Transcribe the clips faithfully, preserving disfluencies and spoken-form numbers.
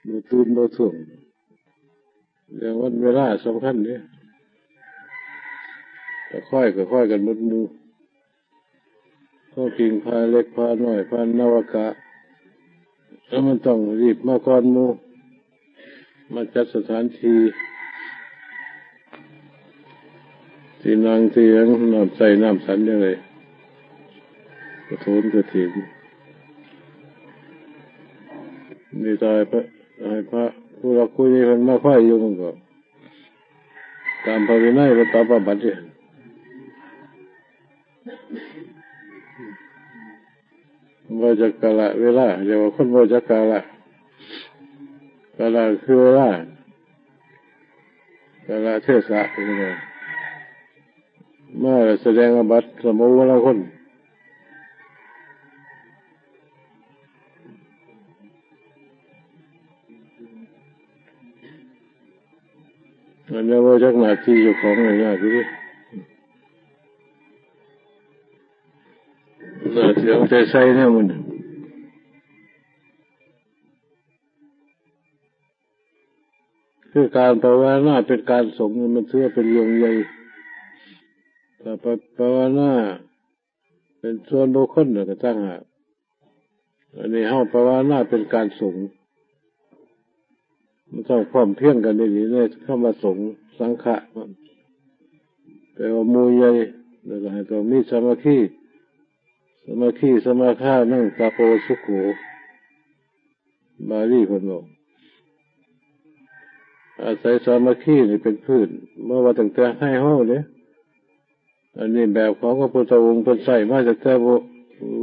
บ่ตื่นบ่ถ่วง เรื่องวันเวลาสำคัญเด้ แต่ค่อยก็ค่อยกันหมดหมู่ พากิ่งพาเล็กพาน้อยพานวกะ แล้วมันต้องรีบมาก่อนหมู่ มาจัดสถานที่ ที่นั่งที่หยัง น้ำใส้น้ำฉันจั่งใด กฐินกฐิน นี่ตายพระ ให้พระผู้หลักผู้ใหญ่เพิ่นมาคอยอยู่ มันก็ ตามพระวินัยเพิ่นปรับอาบัติเด้ บ่จักกาละเวลา เรียกว่าคนบ่จักกาละ กาละคือเวลา กาละเทศะ มาแสดงอาบัติสมมุติว่าคน อันนี้ว่าจักหน้าที่เจ้าของเนี่ยยากอยู่เด้ หน้าที่เอาใจใส่เนี่ยมัน คือการภาวนาเป็นการสงฆ์นี่มันถือว่าเป็นเรื่องใหญ่ ถ้าภา ภาวนาเป็นส่วนบุคคลน่ะก็ต่างหาก อันนี้เฮาภาวนาเป็นการสงฆ์ มันต้องพร้อมเพรียงกันดีๆ ในคำว่าสงฆ์ สังฆะ แปลว่าหมู่ใหญ่ แล้วก็ให้ต้องมีสามัคคี สามัคคี สมาคานัง ตะโป สุโข บาลีเพิ่นบอก อาศัยสามัคคีนี่เป็นพื้น บ่ว่าตั้งแต่ไทเฮาเด้ อันนี้แบบของพระพุทธองค์เพิ่นใช้มาตั้งแต่บุ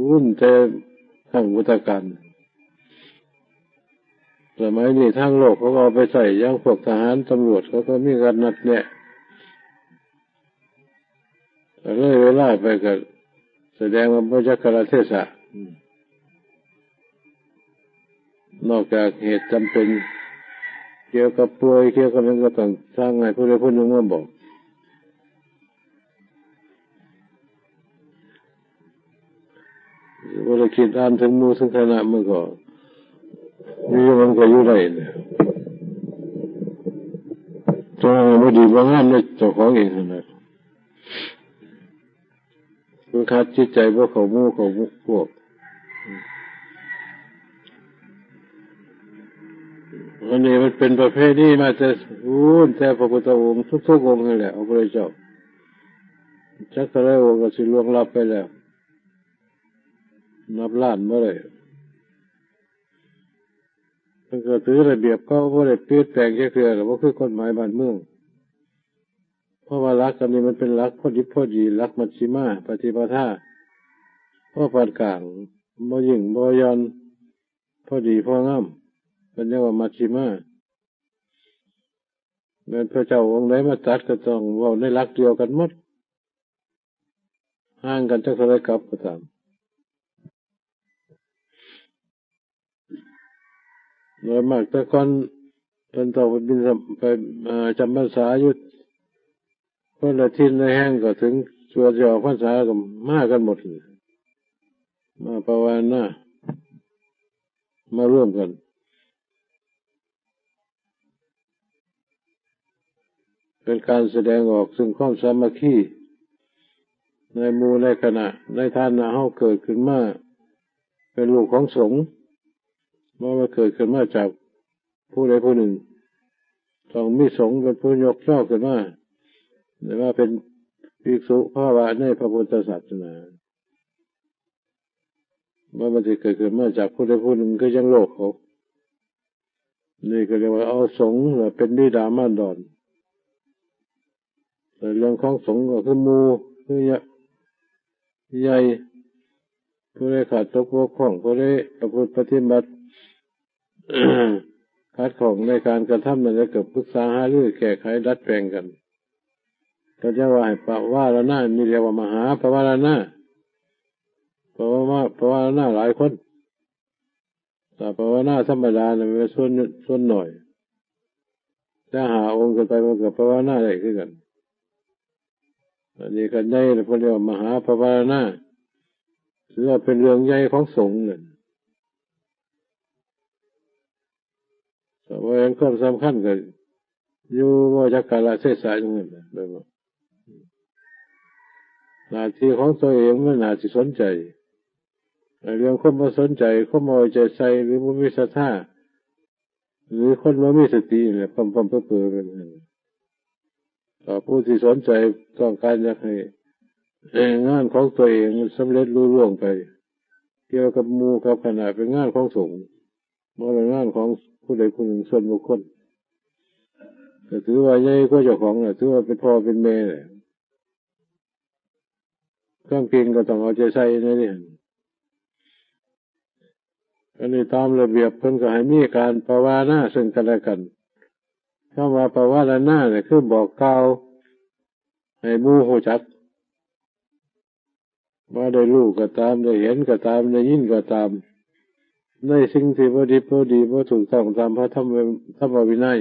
รุ่นแต่ครั้งพุทธกาล สมัยนี้ทางโลกเขาก็เอาไปใช้ อย่างพวกทหารตำรวจเขาก็มีการนัดแนะ ก็เลยเวลาไปก็แสดงว่าบ่จักกาลเทศะ อืม นอกจากเหตุจำเป็น เกี่ยวกับป่วย เกี่ยวกับหยังก็ต้องสั่งให้ผู้ใดผู้หนึ่งมาบอก บ่ได้คิดอ่านถึงหมู่ถึงคณะ มันก็ อยู่ๆ มันก็อยู่ได้เนี่ย ตัวนั้นบ่ดีบ่งามในเจ้าของเองนั่นแหละ มันขัดจิตใจบ่เข้าหมู่เข้าพวก อันนี้มันเป็นประเพณีมาแต่ โอ้ แต่พระพุทธองค์ทุกๆ องค์นั่นแหละ พระพุทธเจ้า จักเท่าใดองค์ก็สิล่วงลับไปแล้ว นับล้านบ่ได้ มันก็ถือระเบียบเก่า บ่ได้เปลี่ยนแปลงจักเทื่อ ก็บ่คือกฎหมายบ้านเมือง เพราะว่าหลักอันนี้มันเป็นหลักพอดิบพอดี หลักมัชฌิมาปฏิปทา พอปานกลาง บ่ยิ่งบ่หย่อน พอดีพองาม เพิ่นเรียกว่ามัชฌิมา แม่นพระเจ้าองค์ใดมาตรัสก็ต้องเว้าในหลักเดียวกันหมด ห่างกันจักเท่าใดกับก็ตาม โดยมากแต่ก่อนเพิ่นต้องไปบิณฑบาต ไป เอ่อ จำพรรษาอยู่คนละถิ่นละแห่ง ก็ถึงช่วงสิออกพรรษาก็มากันหมด มาภาวนา มาร่วมกัน เป็นการแสดงออกซึ่งความสามัคคีในหมู่ในคณะ ในฐานะเฮาเกิดขึ้นมาเป็นลูกของสงฆ์ บ่แม่นเกิดขึ้นมาจากผู้ใดผู้หนึ่ง ต้องมีสงฆ์เป็นผู้ยกย่อขึ้นมา หรือว่าเป็นภิกษุภาวะในพระพุทธศาสนา ว่ามันสิเกิดขึ้นมาจากผู้ใดผู้หนึ่ง คือจั่งโลกเขา นี่ก็เรียกว่าเอาสงฆ์เป็นบิดามารดา แต่เรื่องของสงฆ์ก็คือหมู่ คือใหญ่ ผู้ใดขาดตกบกพร่อง ผู้ใดประพฤติปฏิบัติ ขัดข้องในการกระทำนั่น แล้วก็ปรึกษาหารือแก้ไขดัดแปลงกัน ก็จะว่าให้ปวารณา นี่เรียกว่ามหาปวารณา ปวารณา ปวารณาหลายคน แต่ปวารณาธรรมดาเนี่ยมันเป็นส่วน ส่วนน้อย แต่ห้าองค์ขึ้นไปมันก็ปวารณาได้คือกัน อันนี้ก็ใหญ่เลย เพิ่นเรียกว่ามหาปวารณา ถือว่าเป็นเรื่องใหญ่ของสงฆ์เนี่ย ถ้าบ่เห็นความสำคัญก็อยู่บ่จักกาลเทศะอย่างนั้นน่ะ แม่นบ่? หน้าที่ของตัวเองมันน่าสิสนใจ เรื่องความบ่สนใจ ความบ่เอาใจใส่ หรือบ่มีศรัทธา หรือคนบ่มีสตินี่แหละ ปั๊มๆเปื่อยๆไปนั่น ถ้าผู้ที่สนใจต้องการอยากให้ เอ่อ งานของตัวเองมันสำเร็จลุล่วงไป เกี่ยวกับหมู่กับคณะ เป็นงานของสงฆ์ บ่แม่นงานของผู้ใดผู้หนึ่งส่วนบุคคล ก็ถือว่าใหญ่กว่าเจ้าของน่ะ ถือว่าเป็นพ่อเป็นแม่แหละ ความเก่งก็ต้องเอาใจใส่ในนี้ อันนี้ตามระเบียบเพิ่นก็ให้มีการปวารณาซึ่งกันและกัน คำว่าปวารณาเนี่ยคือบอกกล่าวให้หมู่ฮู้จัก ว่าได้รู้ก็ตาม ได้เห็นก็ตาม ได้ยินก็ตาม ในสิ่งที่บ่ดีบ่ดี บ่ถูกต้องตามพระธรรม ธรรมวินัย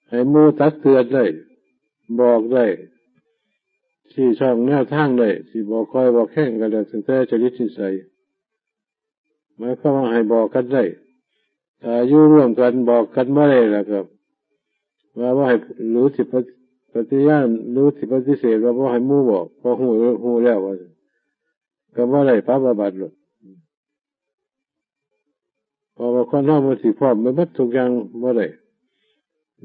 ให้หมู่ตักเตือนได้ บอกได้ ชี้ช่องแนวทางได้ สิบอกค่อยบอกแข็งก็แล้วแต่จริตนิสัย หมายความว่าให้บอกกันได้ ถ้าอยู่ร่วมกันบอกกันบ่ได้แล้วก็ ว่าบ่ให้ หรือสิปฏิ ปฏิญาณ หรือสิปฏิเสธว่าบ่ให้หมู่บอก เพราะฮู้ ฮู้แล้วว่า ก็บ่ได้ ปรับอาบัติโลด เพราะว่าคนเฮามันสิพร้อมไปหมดทุกอย่างบ่ได้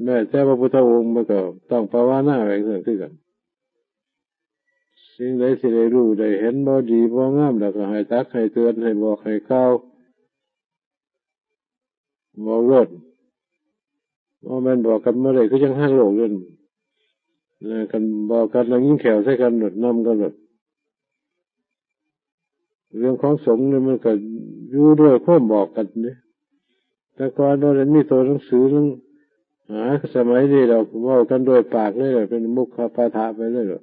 แม้แต่พระพุทธองค์มันก็ต้องปวารณาไว้จั่งซั้นคือกัน สิ่งใดที่ได้รู้ได้เห็นบ่ดีบ่งาม แล้วก็ให้ตักให้เตือน ให้บอกให้กล่าว บอกโลด บ่แม่นบอกกันบ่ได้ คือจั่งทางโลกนั่น นะ คันบอกกันแล้วยิงแข้วใส่กันโลด นำกันโลด เรื่องของสงฆ์นี่มันก็อยู่ด้วยความบอกกันเด้ แต่ก่อนบ่ได้มีตัวหนังสือหนังหา สมัยนี้เราเว้ากันด้วยปากเลยล่ะ เป็นมุขปาฐะไปเลยล่ะ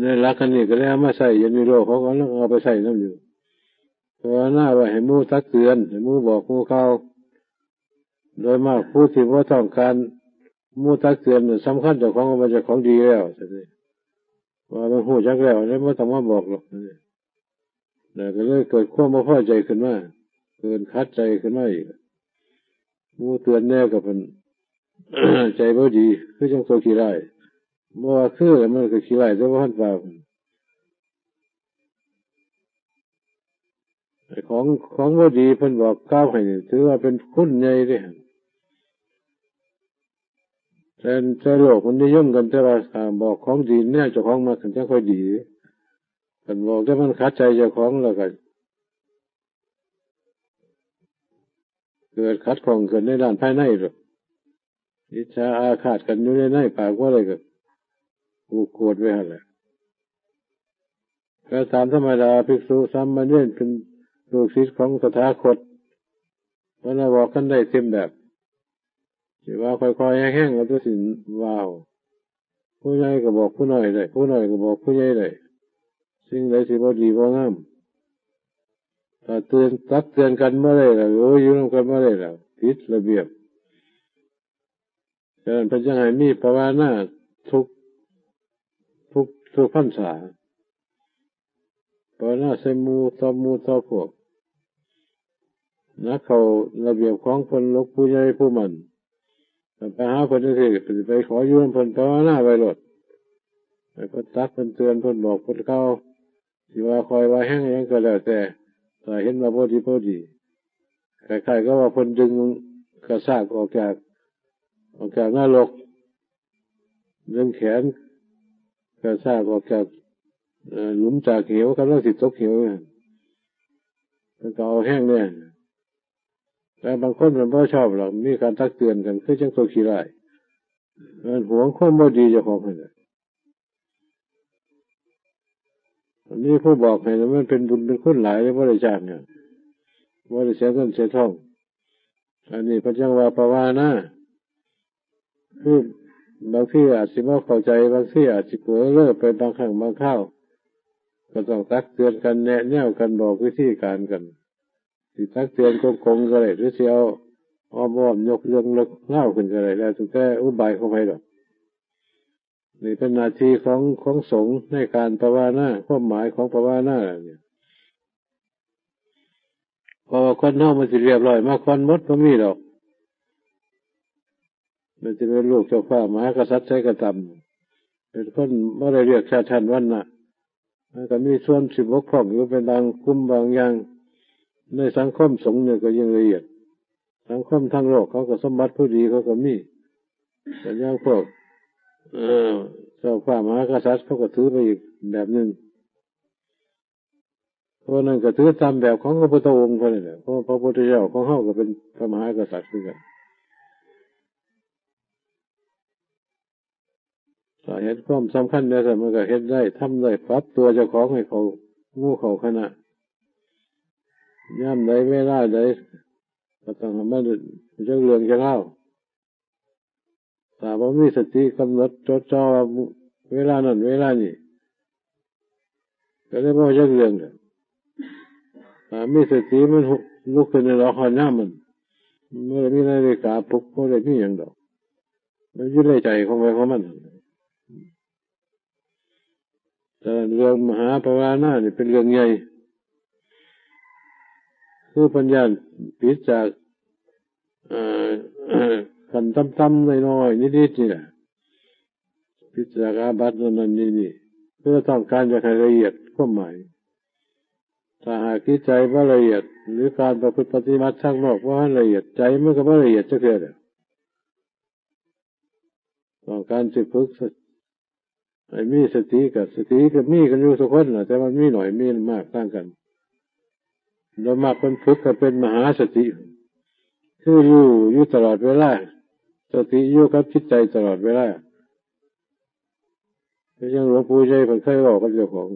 ในหลักอันนี้ก็เลยเอามาใช้อยู่ในโลก เขาก็เอาไปใช้นำอยู่ ภาวนาไว้ให้หมู่ตักเตือน ให้หมู่บอกหมู่กล่าว โดยมากผู้ที่บ่ต้องการหมู่ตักเตือนน่ะ สำคัญเจ้าของว่าเจ้าของดีแล้ว ว่ามันฮู้จักแล้ว เลยบ่ต้องมาบอกหรอก แล้วก็เลยเกิดความบ่พอใจขึ้นมา เกิดขัดใจขึ้นมาอีก หมู่เตือนแหน่ก็เพิ่น ใจบ่ดี คือจั่งตัวขี้ร้าย บ่ว่าคือ มันก็ขี้ร้ายแต่บ่ทันปาก ไอ้ของ ของบ่ดีเพิ่นบอกกล่าวให้นี่ ถือว่าเป็นคุณใหญ่เด้ แต่ แต่โลกมันนิยมกันแต่ว่า อ่า บอกของดีแนวเจ้าของมัก จั่งค่อยดี คันบอกแต่มันขัดใจเจ้าของแล้วก็ เกิดขัดข้องกันในด้านภายในโลด อิจฉาอาฆาตกันอยู่ในใน ปากว่าอะไรก็ผูกโกรธไว้หั่นแหละ ก็ตามธรรมดา ภิกษุสามเณรเป็นลูกศิษย์ของตถาคต เพิ่นน่ะบอกกันได้เต็มแบบ สิว่าค่อยๆแฮงๆ ก็ตัวสิว่าเอา ผู้ใหญ่ก็บอกผู้น้อยได้ ผู้น้อยก็บอกผู้ใหญ่ได้ สิ่งใดที่บ่ดีบ่งาม ถ้าเตือน ตักเตือนกันบ่ได้ล่ะ โอ้ย อยู่นำกันบ่ได้ล่ะ ผิดระเบียบ ฉะนั้นเพิ่นจั่งให้มีปวารณาทุก ทุก ทุกพรรษา ปวารณาใส่หมู่ต่อหมู่ต่อพวก นะ เข้าระเบียบของเพิ่น หลวงปู่ใหญ่ผู้มั่น ไปหาเพิ่นจั่งซี้ ไปขออยู่นำเพิ่น ปวารณาไว้โลด ให้เพิ่นตักเพิ่นเตือน เพิ่นบอกเพิ่นกล่าว สิว่าค่อยว่าแฮงหยังก็แล้วแต่ ถ้าเห็นว่าบ่ดีบ่ดี คล้ายๆกับว่าเพิ่นดึงกระชากออกจาก ออกจากนรก ดึงแขนกระชากออกจาก เอ่อ หลุมจากเหว กำลังสิตกเหว เพิ่นก็เอาแฮงเด้ แต่บางคนมันบ่ชอบหรอก มีการตักเตือนกัน คือจั่งตัวขี้ร้าย มันหวงความบ่ดีเจ้าของนั่นแหละ อันนี้ผู้บอกให้นะ มันเป็นบุญเป็นคุณหลายเลย บ่ได้จ้างเนี่ย บ่ได้เสียเงินเสียทอง อันนี้เพิ่นจั่งว่าปวารณา คือบางทีอาจสิบ่เข้าใจ บางทีอาจสิเผลอเรอไปบางครั้งบางคราว ก็ต้องตักเตือนกัน แนะแนวกัน บอกวิธีการกัน สิตักเตือนโกงๆก็ได้ หรือสิเอาอ้อมๆ ยกเรื่องเลิกเล่าขึ้นก็ได้ แล้วแต่อุบายของไผดอก นี่เป็นหน้าที่ของ ของสงฆ์ในการปวารณา ความหมายของปวารณาเนี่ย เพราะว่าคนเฮามันสิเรียบร้อยมาก่อนหมดบ่มีดอก มันสิเป็นลูกเจ้าฟ้ามหากษัตริย์ไสก็ตาม เป็นคนบ่ได้เลือกชาติชั้นวรรณะ มันก็มีส่วนสิบกพร่องอยู่เป็นบางกลุ่มบางอย่าง ในสังคมสงฆ์เนี่ยก็ยิ่งละเอียด สังคมทางโลกเขาก็สมบัติผู้ดีเขาก็มี แต่อย่างพวก เอ่อ เจ้าฟ้ามหากษัตริย์เขาก็ถือไปอีกแบบหนึ่ง เพราะนั้นก็ถือตามแบบของพระพุทธองค์เพิ่นนั่นแหละ เพราะพระพุทธเจ้าของเฮาก็เป็นพระมหากษัตริย์คือกัน ถ้าเห็นความสำคัญแล้วมันก็เฮ็ดได้ ทำได้ ปรับตัวเจ้าของให้เข้าหมู่เข้าคณะ ยามใดเวลาใด ก็ต้องให้มันจักเรื่องจักราว ถ้าบ่มีสติกำหนดจดจ่อว่าเวลานั้นเวลานี้ ก็เลยบ่จักเรื่องเลย ถ้ามีสติมันลุกขึ้นในหลอกฮอดยามมัน มันบ่ได้มีนาฬิกาปลุก บ่ได้มีหยังดอก มันอยู่ในใจของไผของมัน แต่เรื่องมหาปวารณานี่เป็นเรื่องใหญ่ คือเพิ่นย้านผิดจาก เอ่อ ขั้นต่ำๆน้อยๆนิดๆนี่แหละ ผิดจากอาบัตินั่นๆนี่ๆ เพื่อต้องการอยากให้ละเอียดความหมาย ถ้าหากจิตใจบ่ละเอียด หรือการประพฤติปฏิบัติทางนอกบ่ทันละเอียด ใจมันก็บ่ละเอียดจักเทื่อเด้อ ต้องการสิฝึกส- ให้มีสติ ก็สติก็มีกันอยู่ทุกคนน่ะ แต่มันมีหน่อยมีมากต่างกัน โดยมากเพิ่นฝึกก็เป็นมหาสติ คือรู้อยู่ตลอดเวลา สติอยู่กับจิตใจตลอดเวลา ก็ยังหลวงปู่ใหญ่เพิ่นเคยเว้ากับเจ้าของ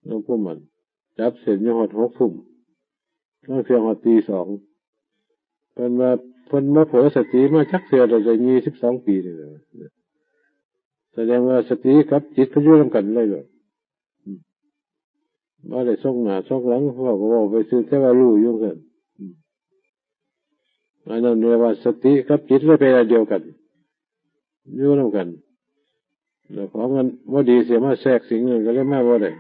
หลวงปู่มั่น จับเส้นอยู่ฮอดหกทุ่ม ลางเทื่อฮอดตีสอง เพิ่นว่าเพิ่นบ่เผลอสติมาจักเทื่อ ได้ยี่สิบสองปีนี่แหละ แสดงว่าสติกับจิตเพิ่นอยู่นำกันเลยเด้อ อืม บ่ได้ซกหน้าซกหลัง เว้าก็เว้าไปซื่อ แต่ว่ารู้อยู่คือกัน อืม อันนั้นเรียกว่าสติกับจิตเลยเป็นอันเดียวกัน อยู่นำกัน แล้วของมันบ่ดีเสียมาแทรกสิง นั่นก็เลยมาบ่ได้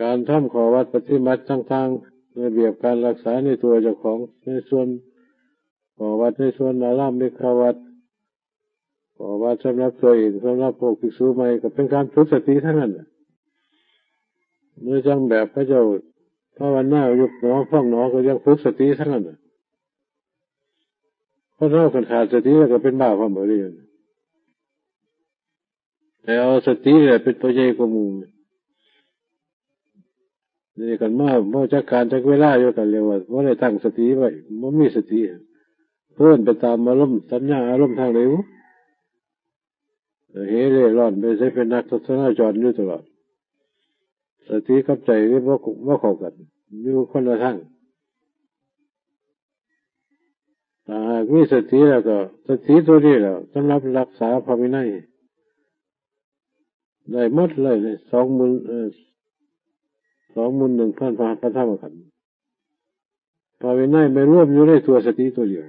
การทำข้อวัดปฏิบัติต่างๆ ระเบียบการรักษาในตัวเจ้าของ ในส่วนข้อวัด ในส่วนอารามเบกขวัตร ข้อวัดสำหรับตัวเอง สำหรับพวกภิกษุใหม่ ก็เป็นการฝึกสติทั้งนั้นน่ะ เมื่อจังแบบพระเจ้าภาวนายุบหนอพองหนอ ก็ยังฝึกสติทั้งนั้นน่ะ คนเฮาคันขาดสติแล้วก็เป็นบ้าพร้อมเบิดเลย แต่เอาสตินี่แหละเป็นตัวใหญ่กว่าหมู่ นี่คันมาบ่จักการจักเวลาอยู่ ก็เรียกว่าบ่ได้ตั้งสติไว้ บ่มีสติ เพลินไปตามอารมณ์ สัญญาอารมณ์ทางใดบุ เฮเร่ร่อนไปไส เป็นนักทัศนจรอยู่ตลอด สติกับใจนี่บ่ บ่เข้ากัน อยู่คนละทาง ถ้าหากมีสติแล้วก็ สติตัวนี้แหละสำหรับรักษาพระวินัย ได้หมดเลย สองหมื่น เอ่อ สองหมื่นหนึ่งพันพระ พระธรรมขันธ์ พระวินัยไม่รวมอยู่ในตัวสติตัวเดียว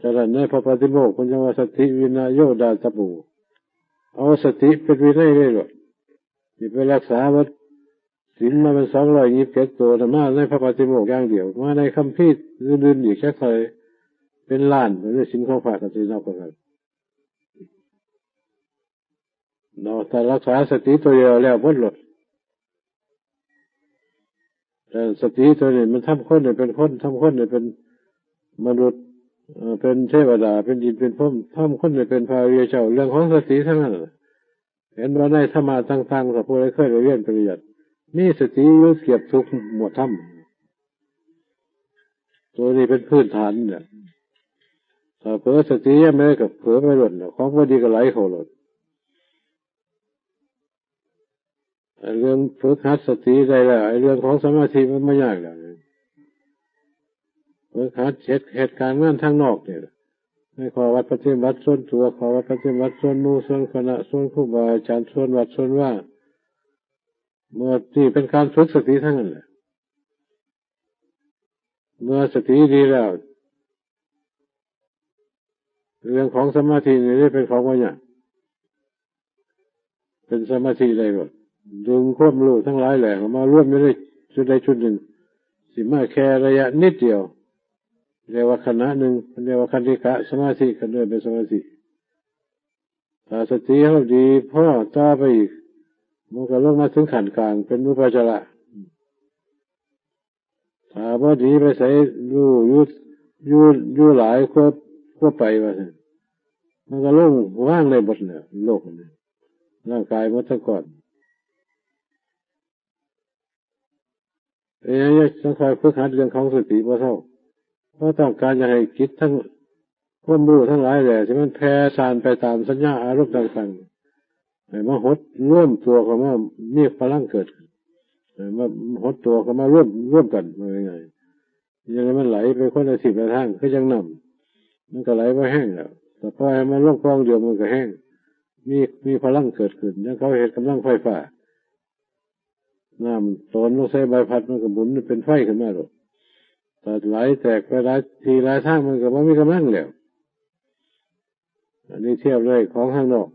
ฉะนั้นในพระปาฏิโมกข์เพิ่นจั่งว่า สติวินโยดาตโป เอาสติเป็นวินัยเลยโลด สิไปรักษาวัดศีลมาเป็นสองร้อยยี่สิบเจ็ดตัวน่ะ มาในพระปาฏิโมกข์อย่างเดียว มาในคัมภีร์อื่นๆอีกจักเท่าใด เป็นล้าน เป็นศีลของพระก็สินับกัน เนาะ ถ้ารักษาสติตัวเดียวแล้วหมดโลด แต่สติตัวนี้มันทำคนให้เป็นคน ทำคนให้เป็นมนุษย์ เอ่อ เป็นเทวดา เป็นอินทร์ เป็นพรหม ทำคนให้เป็นพระอริยเจ้า เรื่องของสติทั้งนั้นน่ะ เห็นว่าในธรรมะต่างๆ ถ้าผู้ใดเคยได้เรียนปริยัติ มีสติอยู่เกือบทุกหมวดธรรม ตัวนี้เป็นพื้นฐานเนี่ย ถ้าเผลอสติยามใดก็เผลอไปโลดน่ะ ของบ่ดีก็ไหลเข้าโลด ไอ้เรื่องฝึกหัดสติได้แล้ว ไอ้เรื่องของสมาธิมันบ่ยากแล้ว ฝึกหัดเฮ็ด เฮ็ดการงานทางนอกนี่แหละ ในข้อวัดปฏิบัติส่วนตัว ข้อวัดปฏิบัติส่วนหมู่ ส่วนคณะ ส่วนครูบาอาจารย์ ส่วนวัด ส่วนวา เมื่อนี่เป็นการฝึกสติทั้งนั้นแหละ เมื่อสติดีแล้ว เรื่องของสมาธินี่เป็นของบ่ยาก เป็นสมาธิได้หมด ดึงความรู้ทั้งหลายแหละมารวมอยู่ใน จุดใดจุดหนึ่ง สิมาแค่ระยะนิดเดียว เรียกว่าขณะหนึ่ง เรียกว่าคณิกะสมาธิ คันเอิ้นเป็นสมาธิ ถ้าสติเฮาดีพอต่อไปอีก มันก็ลงมาถึงขั้นกลาง เป็นอุปจาระ ถ้าบ่ดีไปไส รู้อยู่ อยู่ อยู่หลายกว่า กว่าไปว่าซั่น มันก็ลงวางได้หมดแหละ โลกนี่ ร่างกายหมดทั้งก้อน เป็นหยังจังค่อยฝึกหัดเรื่องของสติบ่เซา เพราะต้องการอยากให้จิตทั้ง ความรู้ทั้งหลายแหละ ที่มันแผ่ซ่านไปตามสัญญาอารมณ์ต่างๆ ให้มาหดรวมตัวเข้ามา มีพลังเกิดขึ้น ให้มาหดตัวเข้ามาร่วม ร่วมกัน ว่าง่ายๆ อย่างนั้นมันไหลไปคนละทิศละทาง คือจั่งน้ำ มันก็ไหลบ่แห้งแล้ว แต่ปล่อยให้มันลงกองเดียวมันก็แห้ง มี มีพลังเกิดขึ้น อย่างเขาเฮ็ดกำลังไฟฟ้า น้ำโตนลงใส่ใบพัดมันก็หมุนเป็นไฟขึ้นมาโลด แต่ไหลแตกไปหลายทีหลายทางมันก็บ่มีกำลังแล้ว อันนี้เทียบเลยของข้างนอก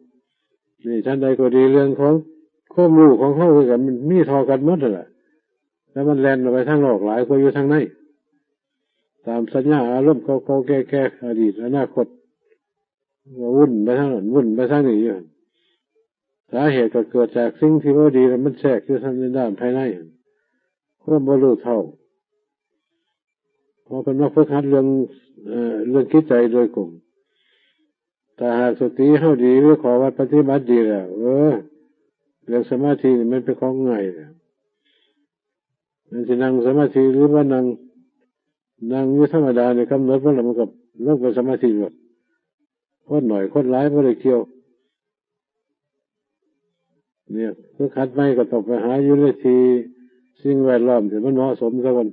นี่ฉันใดก็ดี เรื่องของความรู้ของเฮาคือกัน มันมีเท่ากันหมดนั่นแหละ แต่มันแล่นออกไปทางนอกหลายกว่าอยู่ทางใน ตามสัญญาอารมณ์เก่าๆแก่ๆ อดีตอนาคต ก็วุ่นไปทางนั้น วุ่นไปทางนี้อยู่ สาเหตุก็เกิดจากสิ่งที่บ่ดี แล้วมันแทรกอยู่ทางในด้านภายใน ความบ่รู้เท่า เพราะเป็นมาฝึกหัดเรื่อง เอ่อ เรื่องจิตใจโดยกง ถ้าหากสติเฮาดี หรือข้อวัดปฏิบัติดีแล้ว เออ เรื่องสมาธินี่มันเป็นของง่ายแล้ว มันสินั่งสมาธิหรือว่านั่ง นั่งอยู่ธรรมดาเนี่ย กำหนดมันแล้วมันก็ลงไปสมาธิโลด คนหน่อยคนหลายบ่ได้เกี่ยว เนี่ย ฝึกหัดใหม่ก็ต้องไปหาอยู่ในที่สิ่งแวดล้อมที่มันเหมาะสมซะก่อน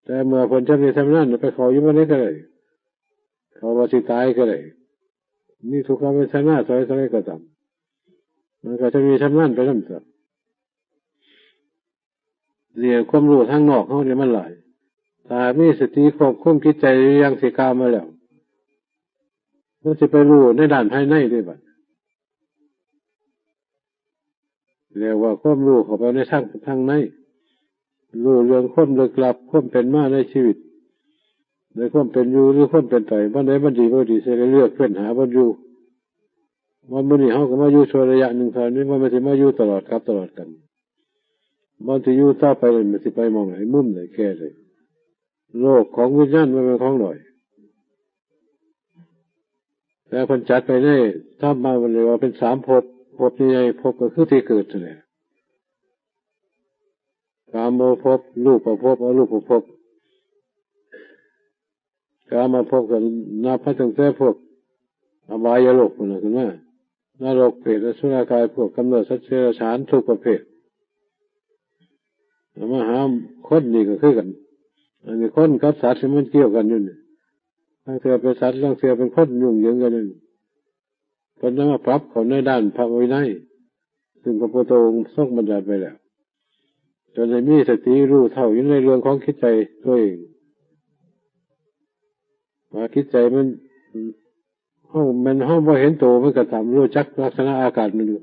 แต่เมื่อเพิ่นชำนิชำนาญไปเข้าอยู่บ่อนใดก็ได้ เข้าว่าสิตายก็ได้ มีทุกขเวทนาเท่าใดเท่าใดก็ตาม มันก็ชำนิชำนาญไปนำซะ เนี่ย ความรู้ทางนอกเฮานี่มันหลาย ถ้ามีสติควบคุมจิตใจอย่างที่กล่าวมาแล้ว มันสิไปรู้ในด้านภายในเด้บัด เรียกว่าความรู้เข้าไปในทาง ทางใน รู้เรื่องความลึกลับ ความเป็นมาในชีวิต ในความเป็นอยู่หรือความเป็นไป บ่อนใดมันดีบ่ดี สิได้เลือกเฟ้นหาบ่อนอยู่ บ่อนมื้อนี้เฮาก็มาอยู่ชั่วระยะหนึ่งเท่านี้ บ่แม่นสิมาอยู่ตลอดกาลตลอดกัน บ่อนที่อยู่ต่อไปมันสิไปหม่องใด มุมใด แก่ใด โลกของวิญญาณมันเป็นของหน่อย แต่เพิ่นจัดไปในธรรมะมันเรียกว่าเป็นสามภพ ภพใหญ่ๆ ภพก็คือที่เกิดนั่นแหละ กามภพ รูปภพ อรูปภพ กามภพก็นับมาตั้งแต่พวกอบายโลกพุ้นน่ะขึ้นมา นรก เปรต อสุรกาย พวกกำเนิดสัตว์เดรัจฉานทุกประเภท มาหาคนนี่ก็คือกัน อันนี้คนกับสัตว์นี่มันเกี่ยวกันอยู่นี่ ลางเทื่อเป็นสัตว์ ลางเทื่อเป็นคน ยุ่งเหยิงกันอยู่นี่ เพิ่นนำมาปรับเข้าในด้านพระวินัย ซึ่งพระพุทธองค์ทรงบัญญัติไว้แล้ว จนให้มีสติรู้เท่าอยู่ในเรื่องของจิตใจตัวเอง ว่าจิตใจมัน เฮา แม่นเฮาบ่เห็นตัวมันก็ตาม รู้จักลักษณะอาการมันอยู่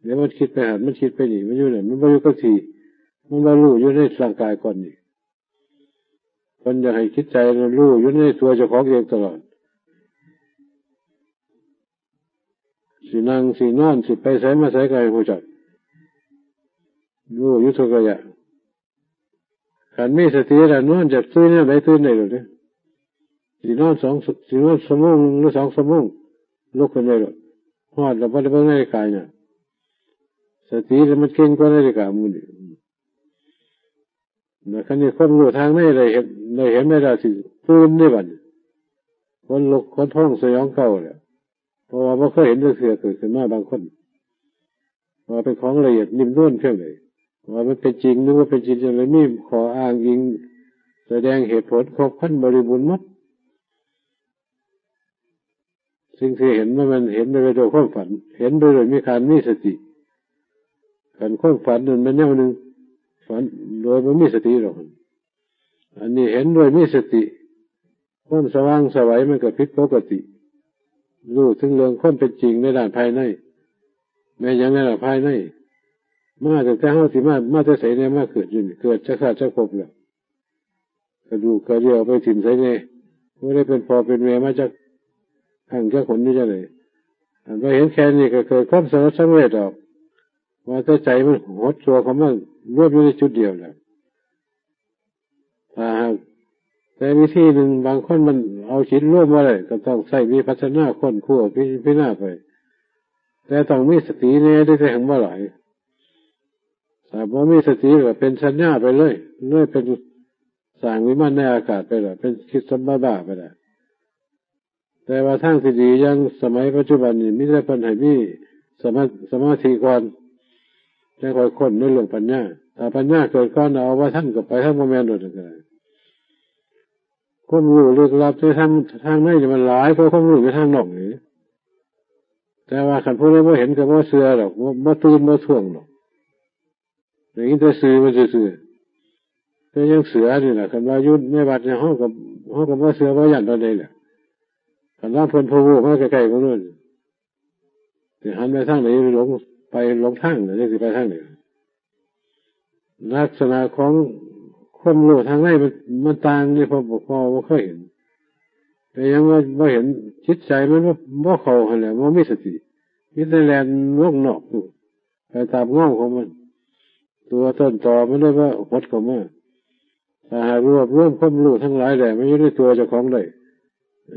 เดี๋ยวมันคิดไปหั้น มันคิดไปนี่ มันอยู่นั่น มันบ่อยู่กับที่ มันบ่รู้อยู่ในร่างกายก่อนนี่ เพิ่นอยากให้จิตใจมันรู้อยู่ในตัวเจ้าของเองตลอด สินั่ง สินอน สิไปไสมาไสก็ให้รู้จัก รู้อยู่ทุกระยะ คันมีสติแล้วนอนอยากตื่นยามใดตื่นได้โลดเด้ สินอนสอง สินอนชั่วโมงหนึ่งหรือสองชั่วโมง ลุกขึ้นได้โลด ฮอดแล้วบ่ได้เบิ่งนาฬิกาหยัง สติแล้วมันเก่งกว่านาฬิกาหมู่นี้ นะ คันนี้ความรู้ทางในได้เห็น ได้เห็นได้แล้วสิตื่นเด้บัดนี้ ขนลุกขนพองสยองเกล้าแล้ว เพราะว่าบ่เคยเห็นจักเทื่อเกิดขึ้นมาบางคน ว่าเป็นของละเอียดนิ่มนวลเพียงใด ว่ามันเป็นจริงหรือว่าเป็นจริงจังได มีข้ออ้างอิง แสดงเหตุผลครบครันบริบูรณ์หมด สิ่งที่เห็นมัน มันเห็นไปโดยความฝัน เห็นไปโดยมีการมีสติ การความฝันนั่นมันแนวหนึ่ง ฝันโดยบ่มีสติดอก อันนี้เห็นโดยมีสติ ความสว่างไสวมันก็ผิดปกติ รู้ถึงเรื่องความเป็นจริงในด้านภายใน แม่นหยังในด้านภายใน มาตั้งแต่เฮาสิมา มาแต่ไสแน่ มาเกิดอยู่นี่ เกิดจักชาติจักภพแล้ว กระดูกกระเดี่ยวไปถิ่มไสแน่ บ่ได้เป็นพ่อเป็นแม่มาจักครั้งจักหนนี่จังได๋ อันว่าเห็นแค่นี้ก็เกิดความสลดสังเวชออก ว่าแต่ใจมันหดตัวเข้ามารวมอยู่ในจุดเดียวแล้ว ถ้าหากแต่วิธีหนึ่ง บางคนมันเอาจิตรวมบ่ได้ ก็ต้องใช้วิปัสสนาค้นคว้าพิจารณาไป แต่ต้องมีสติแน่ ได้แต่หังบ่หลาย ถ้าบ่มีสติก็เป็นสัญญาไปเลย เลยเป็นสร้างวิมานในอากาศไปแล้ว เป็นคิดสมบ้าๆไปแล้ว แต่ว่าทางที่ดีอย่างสมัยปัจจุบันนี่ มีแต่เพิ่นให้มีสมา- สมาธิก่อน จั่งค่อยค้นในเรื่องปัญญา ถ้าปัญญาเกิดก่อน เอาบ่ทันก็ไปทางบ่แม่นโดดก็ได้ ความรู้ลึกลับในทาง ทางในนี่มันหลายกว่าความรู้ในทางนอกนี่ แต่ว่าคันผู้ใดบ่เห็นก็บ่เชื่อดอก บ่ บ่ตื่นบ่ถ่วงดอก ได้ยินแต่ชื่อมันซื่อๆ แต่ยังเสือนี่ล่ะ คันว่าอยู่ในวัดนี่ เฮาก็ เฮาก็บ่เชื่อบ่ย้านปานใดแหละ คันว่าเพิ่นผู้รู้มาใกล้ๆ พวกนั้น สิหันไปทางไหน หลง ไปหลงทางน่ะ จักสิไปทางไหน ลักษณะของความรู้ทางในมัน มันต่างนี่ เพราะ เพราะบ่เคยเห็น แต่ยังว่าบ่เห็น จิตใจมันบ่ บ่เข้าหั่นแหละ บ่มีสติ มีแต่แล่นวงนอกอยู่ ไปตามเงาของมัน ตัวต้นตอมันเลยว่าหดเข้ามา ถ้าหากรวบรวมความรู้ทั้งหลายแหละ มันอยู่ในตัวเจ้าของได้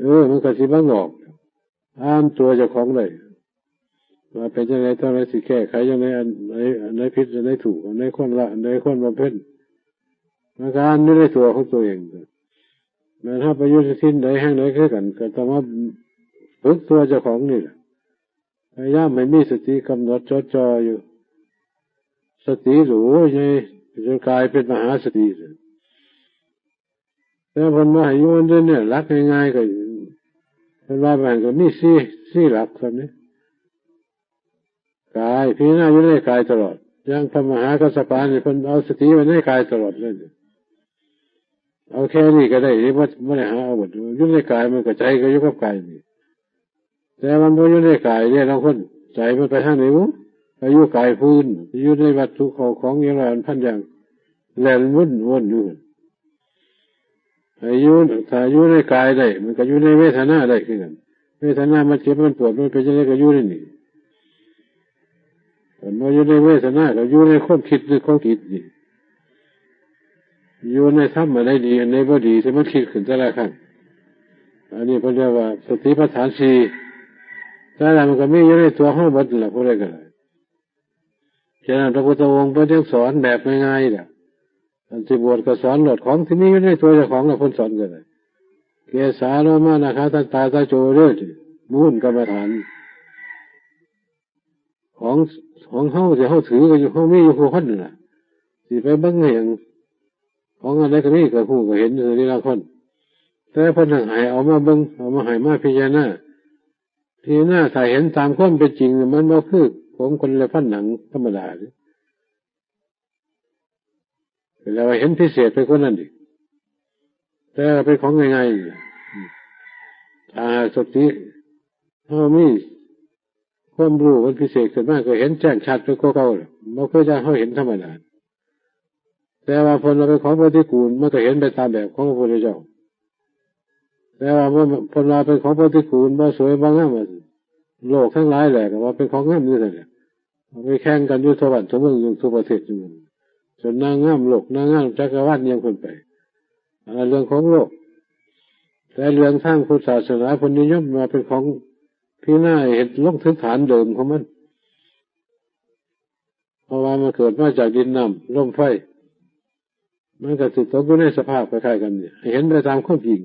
เออ มันก็สิบ่งอก อ่านตัวเจ้าของได้ ว่าเป็นจั่งใด ตอนใดสิแก้ไขจั่งใด อันใด อันใดผิด อันใดถูก อันใดควรละ อันใดควรบำเพ็ญ มันก็อ่านอยู่ในตัวของตัวเอง แม้นเฮาไปอยู่ที่ใดแห่งใดคือกัน ก็ต้องมาฝึกตัวเจ้าของนี่แหละ พยายามให้มีสติกำหนดจดจ่ออยู่ สติหรูใหญ่จนกลายเป็นมหาสติเลย แต่เพิ่นว่าให้อยู่ในเนี่ย หลักง่ายๆ ก็ เพิ่นว่าไปหั่นก็มีสี่ สี่หลักเท่านี้ กาย พิจารณาอยู่ในกายตลอด อย่างพระมหากัสสปะนี่ เพิ่นเอาสติไว้ในกายตลอดเลย เอาแค่นี้ก็ได้ นี่บ่ บ่ได้หาเอาหมด อยู่ในกาย มันก็ใจก็อยู่กับกายนี่ แต่มันบ่อยู่ในกายเนี่ย ลางคนใจมันไปทางไหนบุ ไปอยู่กายผู้อื่น อยู่ในวัตถุเข้าของอย่างละอันพันอย่าง แล่นวนๆ อยู่ ถ้าอยู่ ถ้าอยู่ในกายได้ มันก็อยู่ในเวทนาได้คือกัน เวทนามันเจ็บมันปวดมันเป็นจั่งใดก็อยู่ในนี่ คันบ่อยู่ในเวทนาก็อยู่ในความคิด ในความคิดนี่ อยู่ในธรรมอันใดดี อันใดบ่ดี ที่มันคิดขึ้นแต่ละครั้ง อันนี้เพิ่นเรียกว่าสติปัฏฐานสี่ แต่ละมันก็มีอยู่ในตัวเฮาเบิดนั่นล่ะ ผู้ใดก็ได้ ฉะนั้นพระพุทธองค์เพิ่นยังสอนแบบง่ายๆ เนี่ย อันสิบวชก็สอนโลด ของที่มีอยู่ในตัวเจ้าของน่ะ เพิ่นสอนก็ได้ เกสาโลมานาขาทันตาตาโจเด้อ มูลกรรมฐาน ของ ของเฮาที่เฮาถือก็อยู่ เฮามีอยู่คู่คนนั่นล่ะ สิไปเบิ่งให้หยัง ของอันใดก็มีก็ฮู้ก็เห็นอยู่ทีละคน แต่เพิ่นให้เอามาเบิ่ง เอามาให้มาพิจารณา พิจารณาถ้าเห็นตามความเป็นจริง มันบ่คือผมขนเล็บฟันหนังธรรมดาเด้ แล้วเห็นพิเศษไปกว่านั้นอีก แต่เป็นของง่ายๆ ถ้าหากสติเฮามีความรู้มันพิเศษขึ้นมา ก็เห็นแจ้งชัดไปกว่าเก่าแล้ว บ่คือจั่งเฮาเห็นธรรมดา แต่ว่าเพิ่นว่าเป็นของปฏิกูล มันก็เห็นไปตามแบบของพระพุทธเจ้า แต่ว่าเพิ่น เพิ่นว่าเป็นของปฏิกูล บ่สวยบ่งาม ว่าซั่น โลกทั้งหลายแหละก็ว่าเป็นของงามอยู่ซั่นแหละ เอาไปแข่งกันอยู่ทั่วบ้านทั่วเมือง อยู่ทั่วประเทศอยู่นั่น จนนางงามโลก นางงามจักรวาลเรียงเพิ่นไป อันนั้นเรื่องของโลก แต่เรื่องทางพุทธศาสนาเพิ่นนิยมว่าเป็นของพิจารณาให้เห็นลงถึงฐานเดิมของมัน เพราะว่ามันเกิดมาจากดินน้ำลมไฟ มันก็สิตกอยู่ในสภาพคล้ายๆ กันนี่ ให้เห็นไปตามความจริง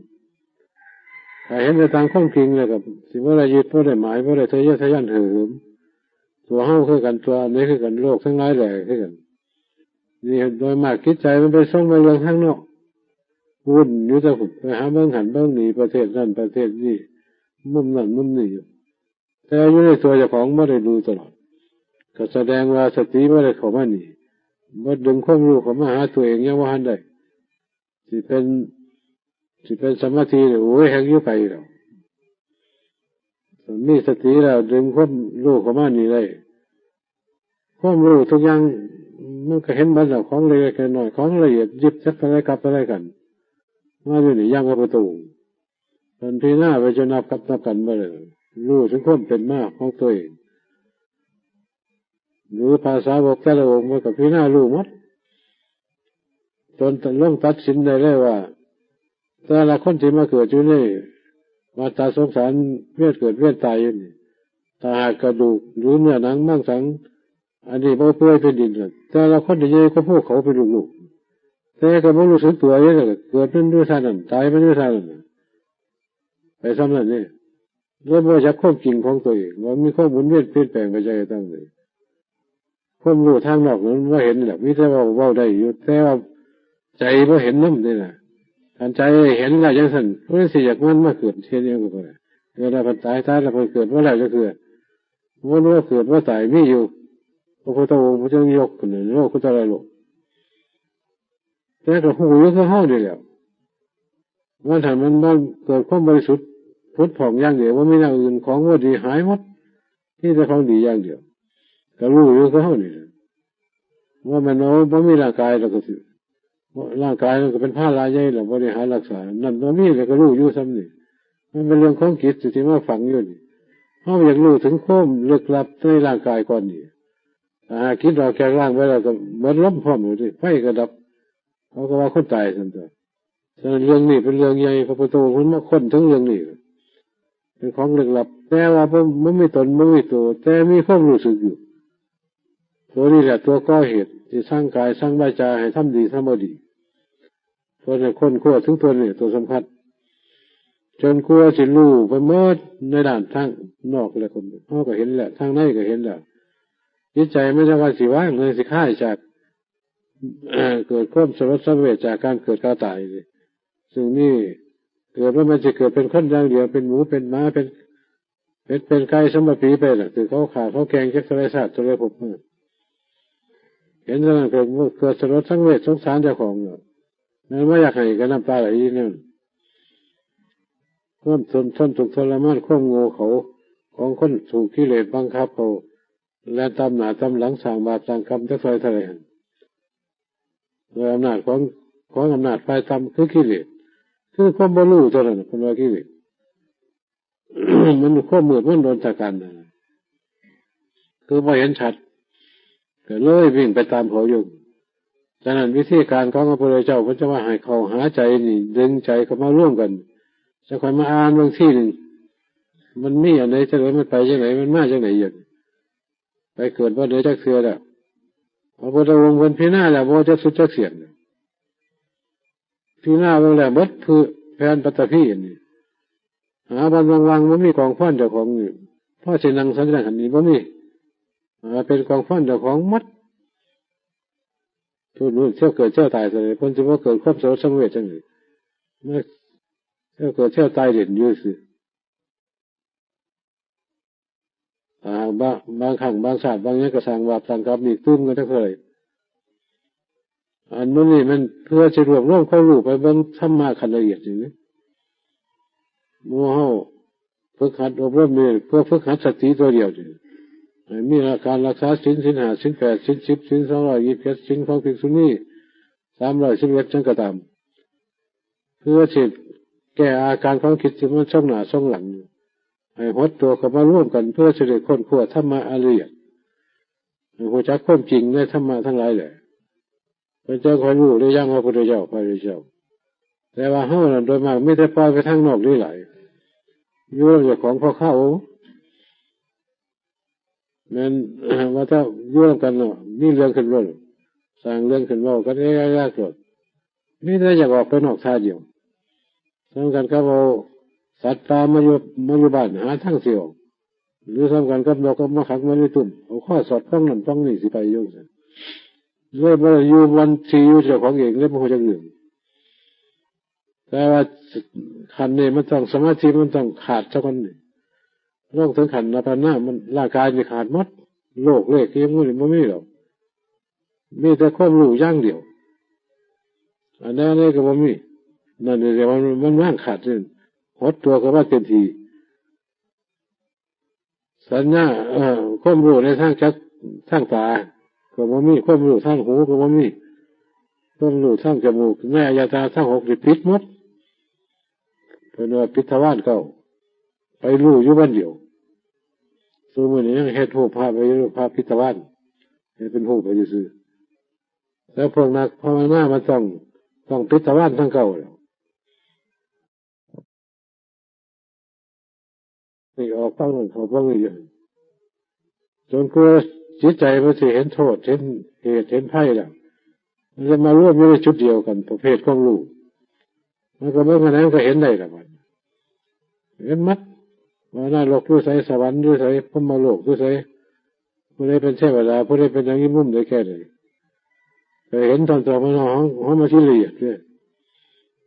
ถ้าเห็นไปตามความจริงแล้วก็สิบ่ได้ยึด บ่ได้หมาย บ่ได้ทะเยอทะยานเหิม ตัวเฮาคือกัน ตัวอันนี้คือกัน โลกทั้งหลายแหละคือกัน นี่โดยมากจิตใจมันไปส่งไปเรื่องทางนอก วุ่นอยู่แต่พุ้น ไปหาเบิ่งหั้นเบิ่งนี่ ประเทศนั้นประเทศนี้ มุมนั้นมุมนี้อยู่ แต่อยู่ในตัวเจ้าของบ่ได้ดูตลอด ก็แสดงว่าสติบ่ได้เข้ามานี่ บ่ดึงความรู้เข้ามาหาตัวเอง ยังบ่ทันได้ สิเป็น สิเป็นสมาธินี่ โอ้ย แฮงอยู่ไกลแล้ว มีสติแล้วดึงความรู้เข้ามานี่ได้ ความรู้ทุกอย่างมันก็เห็นหมดแล้ว ของเล็กๆน้อยๆ ของละเอียด ยิบจักอะไรกับอะไรกัน มาอยู่นี่ยังพระพุทธองค์ เพิ่นพิจารณาไปจนนับกับนับกันบ่ได้ รู้ถึงความเป็นมาของตัวเอง หรือพระสาวกแต่ละองค์มันก็พิจารณารู้หมด จนลงตัดสินได้เลยว่า แต่ละคนที่มาเกิดอยู่ในวัฏฏะสงสาร เวียนเกิดเวียนตายอยู่นี่ ถ้าหากกระดูกหรือเนื้อหนังมังสัง อันนี้บ่เปื่อยเป็นดินน่ะ แต่ละคนนี่ใหญ่กว่าภูเขาเป็นลูกๆ แต่ก็บ่รู้สึกตัวอยู่นั่นแหละ เกิดมันอยู่ท่านั้น ตายมันอยู่ท่านั้นน่ะ ไปซ้ำนั่นนี่ แล้วบ่จักความจริงของตัวเอง ว่ามีความหมุนเวียนเปลี่ยนแปลงไปจังใด๋ตั้งใด๋ ความรู้ทางนอกนั้นบ่เห็นแหละ มีแต่ว่าเว้าได้อยู่ แต่ว่าใจบ่เห็นนำนี่น่ะ คันใจเห็นแล้วจังซั่น เพิ่นสิอยากมันมาเกิดเทื่อเดียวก็ได้ เกิดแล้วเพิ่นตาย ตายแล้วเพิ่นเกิดบ่แล้วจักเทื่อ บ่รู้ว่าเกิดบ่ตายมีอยู่ พระพุทธองค์เพิ่นจึงยกขึ้นในโลกุตตรโลก แต่ก็ฮู้อยู่คือเฮานี่แหละ ว่าถ้ามันบ่เกิดความบริสุทธิ์ผุดผ่องอย่างเดียว บ่มีแนวอื่น ของบ่ดีหายหมด มีแต่ของดีอย่างเดียว ก็รู้อยู่คือเฮานี่แหละ ว่าแม่นว่าบ่มีร่างกายแล้วก็สิ ร่างกายมันก็เป็นภาระใหญ่แล้ว บริหารรักษา นั่นบ่มีแล้วก็รู้อยู่ส่ำนี่ มันเป็นเรื่องของจิตที่มาฝังอยู่นี่ เฮาอยากรู้ถึงความลึกลับในร่างกายก่อนนี่ ถ้าหากจิตออกจากร่างไปแล้วก็หมดลมพร้อมอยู่นี่ ไฟก็ดับ เขาก็ว่าคนตายซั่นตัว ฉะนั้นเรื่องนี้เป็นเรื่องใหญ่ พระพุทธองค์เพิ่นมาค้นถึงเรื่องนี้ เป็นของลึกลับ แต่ว่าบ่ บ่มีตน บ่มีตัว แต่มีความรู้สึกอยู่ ตัวนี้แหละตัวก่อเหตุ ที่สั่งกาย สั่งวาจาให้ทำดี ทำบ่ดี เพิ่นให้ค้นคว้าถึงตัวนี้ ตัวสำคัญ จนกว่าสิรู้ไปหมดในด้านทางนอกแล้วก็ เฮาก็เห็นแล้ว ทางในก็เห็นแล้ว จิตใจมันจั่งว่าสิว่าง มันสิคลายจาก เอ่อ เกิดความสลดสังเวชจากการเกิดการตายนี่ ซึ่งนี่เกิดมามันสิเกิดเป็นคนอย่างเดียว เป็นหมู เป็นหมา เป็น เป็น เป็นไก่ สมบัติไปน่ะ คือเขาฆ่าเขาแกล้งจักเท่าใดชาติเท่าใดภพมา เห็นเท่านั้นก็เกิดสลดสังเวชสงสารเจ้าของเนาะ แม่นว่าอยากให้ก็น้ำตาไหลอยู่นั่น ความทน ทนทุกข์ทรมาน ความโง่เขลาของคนถูกกิเลสบังคับเอา แล่นตามหน้าตามหลัง สร้างบาปสร้างกรรมจักซอยเท่าใดหั่น ด้วยอำนาจของ ของอำนาจฝ่ายต่ำคือกิเลส คือความบ่รู้เท่านั้น เพิ่นว่ากิเลส มันความมืดมนอนตะกันน่ะ คือบ่เห็นชัด ก็เลยวิ่งไปตามเขาอยู่ ฉะนั้นวิธีการของพระพุทธเจ้า เพิ่นจะว่าให้เข้าหาใจนี่ ดึงใจเข้ามารวมกัน จะค่อยมาอ่านเบิ่งทีหนึ่ง มันมีอันใดจั่งใด มันไปจั่งใด มันมาจั่งใดอยู่ ไปเกิดบ่เหลือจักเทื่อแล้ว พระพุทธองค์เพิ่นพิจารณาแล้ว บ่จักสุดจักเสี้ยน พิจารณาเบิ่งแล้วเบิดพื้นแผ่นปฐพีนี่ หาบ่อนว่างๆ บ่มีกองควันเจ้าของนี่ พอสินั่งสันจังหันนี่บ่มี อ่า เป็นกองควันเจ้าของหมด ผู้รู้เที่ยวเกิดเที่ยวตายเท่าใด เพิ่นสิบ่เกิดความสลดสังเวชจั่งใด มาเที่ยวเกิดเที่ยวตายเล่นอยู่ซื่อ อ่า บาง บางครั้งบางชาติบางอย่างก็สร้างบาปสร้างกรรมอีกตื่มกันจักเท่าใด อันมื้อนี้มันเพื่อสิรวบรวมความรู้ไปเบิ่งธรรมะขั้นละเอียดนี่ หมู่เฮาฝึกหัดอบรมนี่ เพื่อฝึกหัดสติตัวเดียวนี่ ให้มีหลักการรักษาศีล ศีลห้า ศีลแปด ศีลสิบ ศีลสองร้อยยี่สิบเจ็ด ศีลของภิกษุณี สามร้อยสิบเอ็ด จั่งก็ตาม เพื่อสิแก้อาการของจิตที่มันส่งหน้าส่งหลัง ให้หดตัวเข้ามารวมกัน เพื่อสิได้ค้นคว้าธรรมะอันละเอียด ให้รู้จักความจริงในธรรมะทั้งหลายแหละ เพิ่นจั่งค่อยรู้ได้อย่างพระพุทธเจ้า พระพุทธเจ้า แต่ว่าเฮานั่นโดยมากมีแต่ปล่อยไปทางนอกนี่หลาย อยู่นำเจ้าของพ่อข้าองค์ แม่น ว่าถ้าอยู่นำกันเนาะ มีเรื่องขึ้นเว้า สร้างเรื่องขึ้นเว้ากันเอ๊ะยากโลด มีแต่อยากออกไปนอกท่าเดียว ส่ำกันกับเอาสัตว์ป่ามาอยู่ มาอยู่บ้าน หาทางสิออก หรือส่ำกันกับนกเอามาขังไว้ในตุ้ม เอาคอสอดป่องนั่นป่องนี่สิไปอยู่ซั่น เลยบ่ได้อยู่บ่อนที่อยู่เจ้าของเอง เลยบ่ฮู้จักเรื่อง แต่ว่าขั้นนี้มันต้องสมาธิมันต้องขาดซะก่อนนี่ ลงถึงขั้นอัปปนา มันร่างกายนี่ขาดหมด โลกเลขอิหยังมันบ่มีดอก มีแต่ความรู้อย่างเดียว อันนั้นนี่ก็บ่มี นั่นนี่เรียกว่ามันว่างขาดนี่ หดตัวเข้ามาเต็มที่ สัญญา เอ่อ ความรู้ในทางจัก ทางตาก็บ่มี ความรู้ทางหูก็บ่มี ความรู้ทางจมูก ในอายตนะทั้งหกนี่ปิดหมด เพิ่นว่าปิดทวารเก้า ไปรู้อยู่วันเดียว ซุมื้อนี้ยังเฮ็ดรูปพระไว้อยู่ พระปิดทวาร เฮ็ดเป็นรูปไปซื่อๆ แล้วพวกนักภาวนามันต้อง ต้องปิดทวารทั้งเก้าแล้ว นี่ออกฟังนั่นเข้าฟังนี่อยู่ จนกว่าจิตใจมันสิเห็นโทษ เห็นเหตุ เห็นภัยแล้ว มันจะมารวมอยู่ในจุดเดียวกัน ประเภทความรู้ มันก็เบิ่งอันนั้นก็เห็นได้ละบัด เห็นหมด ว่านรกอยู่ไส สวรรค์อยู่ไส พรหมโลกอยู่ไส ผู้ใดเป็นเทวดา ผู้ใดเป็นหยังอยู่มุมใดแค่ใด ไปเห็นตอนตัวมันของ ของมันที่ละเอียดเด้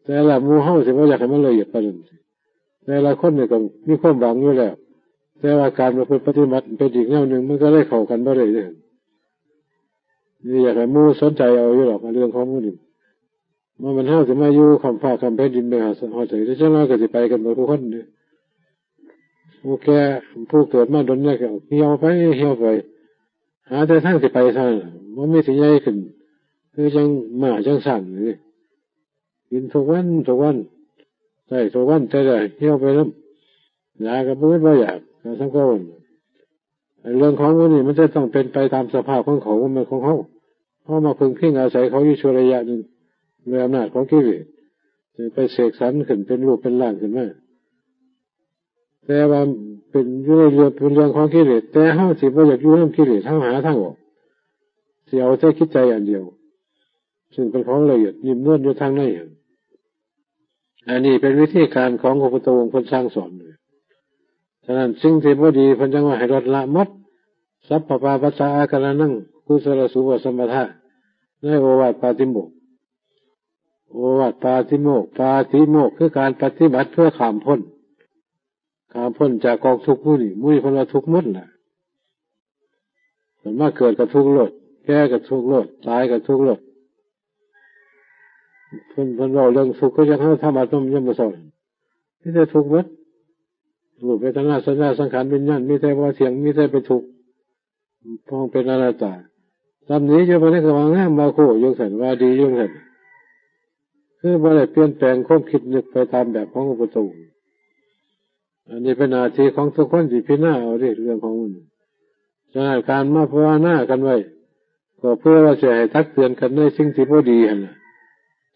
แต่ละหมู่เฮาสิบ่อยากให้มันละเอียดปานนั้น แต่ละคนนี่ก็มีความหวังอยู่แล้ว แต่ว่าการประพฤติปฏิบัติเป็นอีกแนวหนึ่ง มันก็เลยเข้ากันบ่ได้เด้ นี่อยากให้หมู่สนใจเอาอยู่ดอก เรื่องของหมู่นี่ ว่ามันเฮาสิมาอยู่ค้ำฟ้าค้ำแผ่นดินไปหาฮอดไส เดี๋ยวจักหน่อยก็สิไปกันเบิดทุกคนเด้ ผู้แก่ ผู้เกิดมาโดนเนี่ยก็เหี่ยวไป เหี่ยวไป หาแต่ทางสิไปเท่านั้นล่ะ บ่มีสิใหญ่ขึ้น คือจั่งม้าจั่งช้างนี่ กินทุกวันทุกวัน ใช้ทุกวัน แต่ละเหี่ยวไปนำ ยาก็บ่อึดบ่อยาก ก็ส่ำเก่า ไอ้เรื่องของหมู่นี้มันจะต้องเป็นไปตามสภาพของเขา บ่แม่นของเฮา เฮามาพึ่งพิงอาศัยเขาอยู่ชั่วระยะหนึ่ง ด้วยอำนาจของกิเลส ไปเสกสรรขึ้นเป็นรูปเป็นร่างขึ้นมา แต่ว่าเป็นอยู่ในเรื่อง เป็นเรื่องของกิเลส แต่เฮาสิบ่อยากอยู่นำกิเลส เฮาหาทางออก สิเอาแต่จิตใจอันเดียว ซึ่งเป็นของละเอียดนิ่มนวลอยู่ทางใน อันนี้เป็นวิธีการของพระพุทธองค์เพิ่นสั่งสอนเลย ฉะนั้นสิ่งที่บ่ดีเพิ่นจั่งว่าให้ลดละหมด สัพพะปาปัสสะอาการะนัง กุศลาสุปะสัมปทา ในโอวาทปาติโมกข์ โอวาทปาติโมกข์ ปาติโมกข์คือการปฏิบัติเพื่อข้ามพ้น ข้ามพ้นจากกองทุกข์หมู่นี้ หมู่นี้เพิ่นว่าทุกข์หมดล่ะ เพิ่นมาเกิดก็ทุกข์โลด แก่ก็ทุกข์โลด ตายก็ทุกข์โลด เพิ่น เพิ่นเว้าเรื่องทุกข์ คือจั่งเฮาทำวัดนำยามมื้อเช้า มีแต่ทุกข์หมด รูปเวทนาสัญญาสังขารวิญญาณ มีแต่บ่เที่ยง มีแต่เป็นทุกข์ พ้องเป็นอนัตตา ตำหนิอยู่ บัดนี้ก็ว่างาม ว่าโค้อยู่ซั่น ว่าดีอยู่ซั่น คือบ่ได้เปลี่ยนแปลงความคิดนึกไปตามแบบของพระพุทธองค์ อันนี้เป็นหน้าที่ของทุกคนที่พิจารณาเอาเด้ เรื่องของมัน ฉะนั้นการมาภาวนากันไว้ ก็เพื่อว่าสิให้ตักเตือนกันในสิ่งที่บ่ดีหั่นน่ะ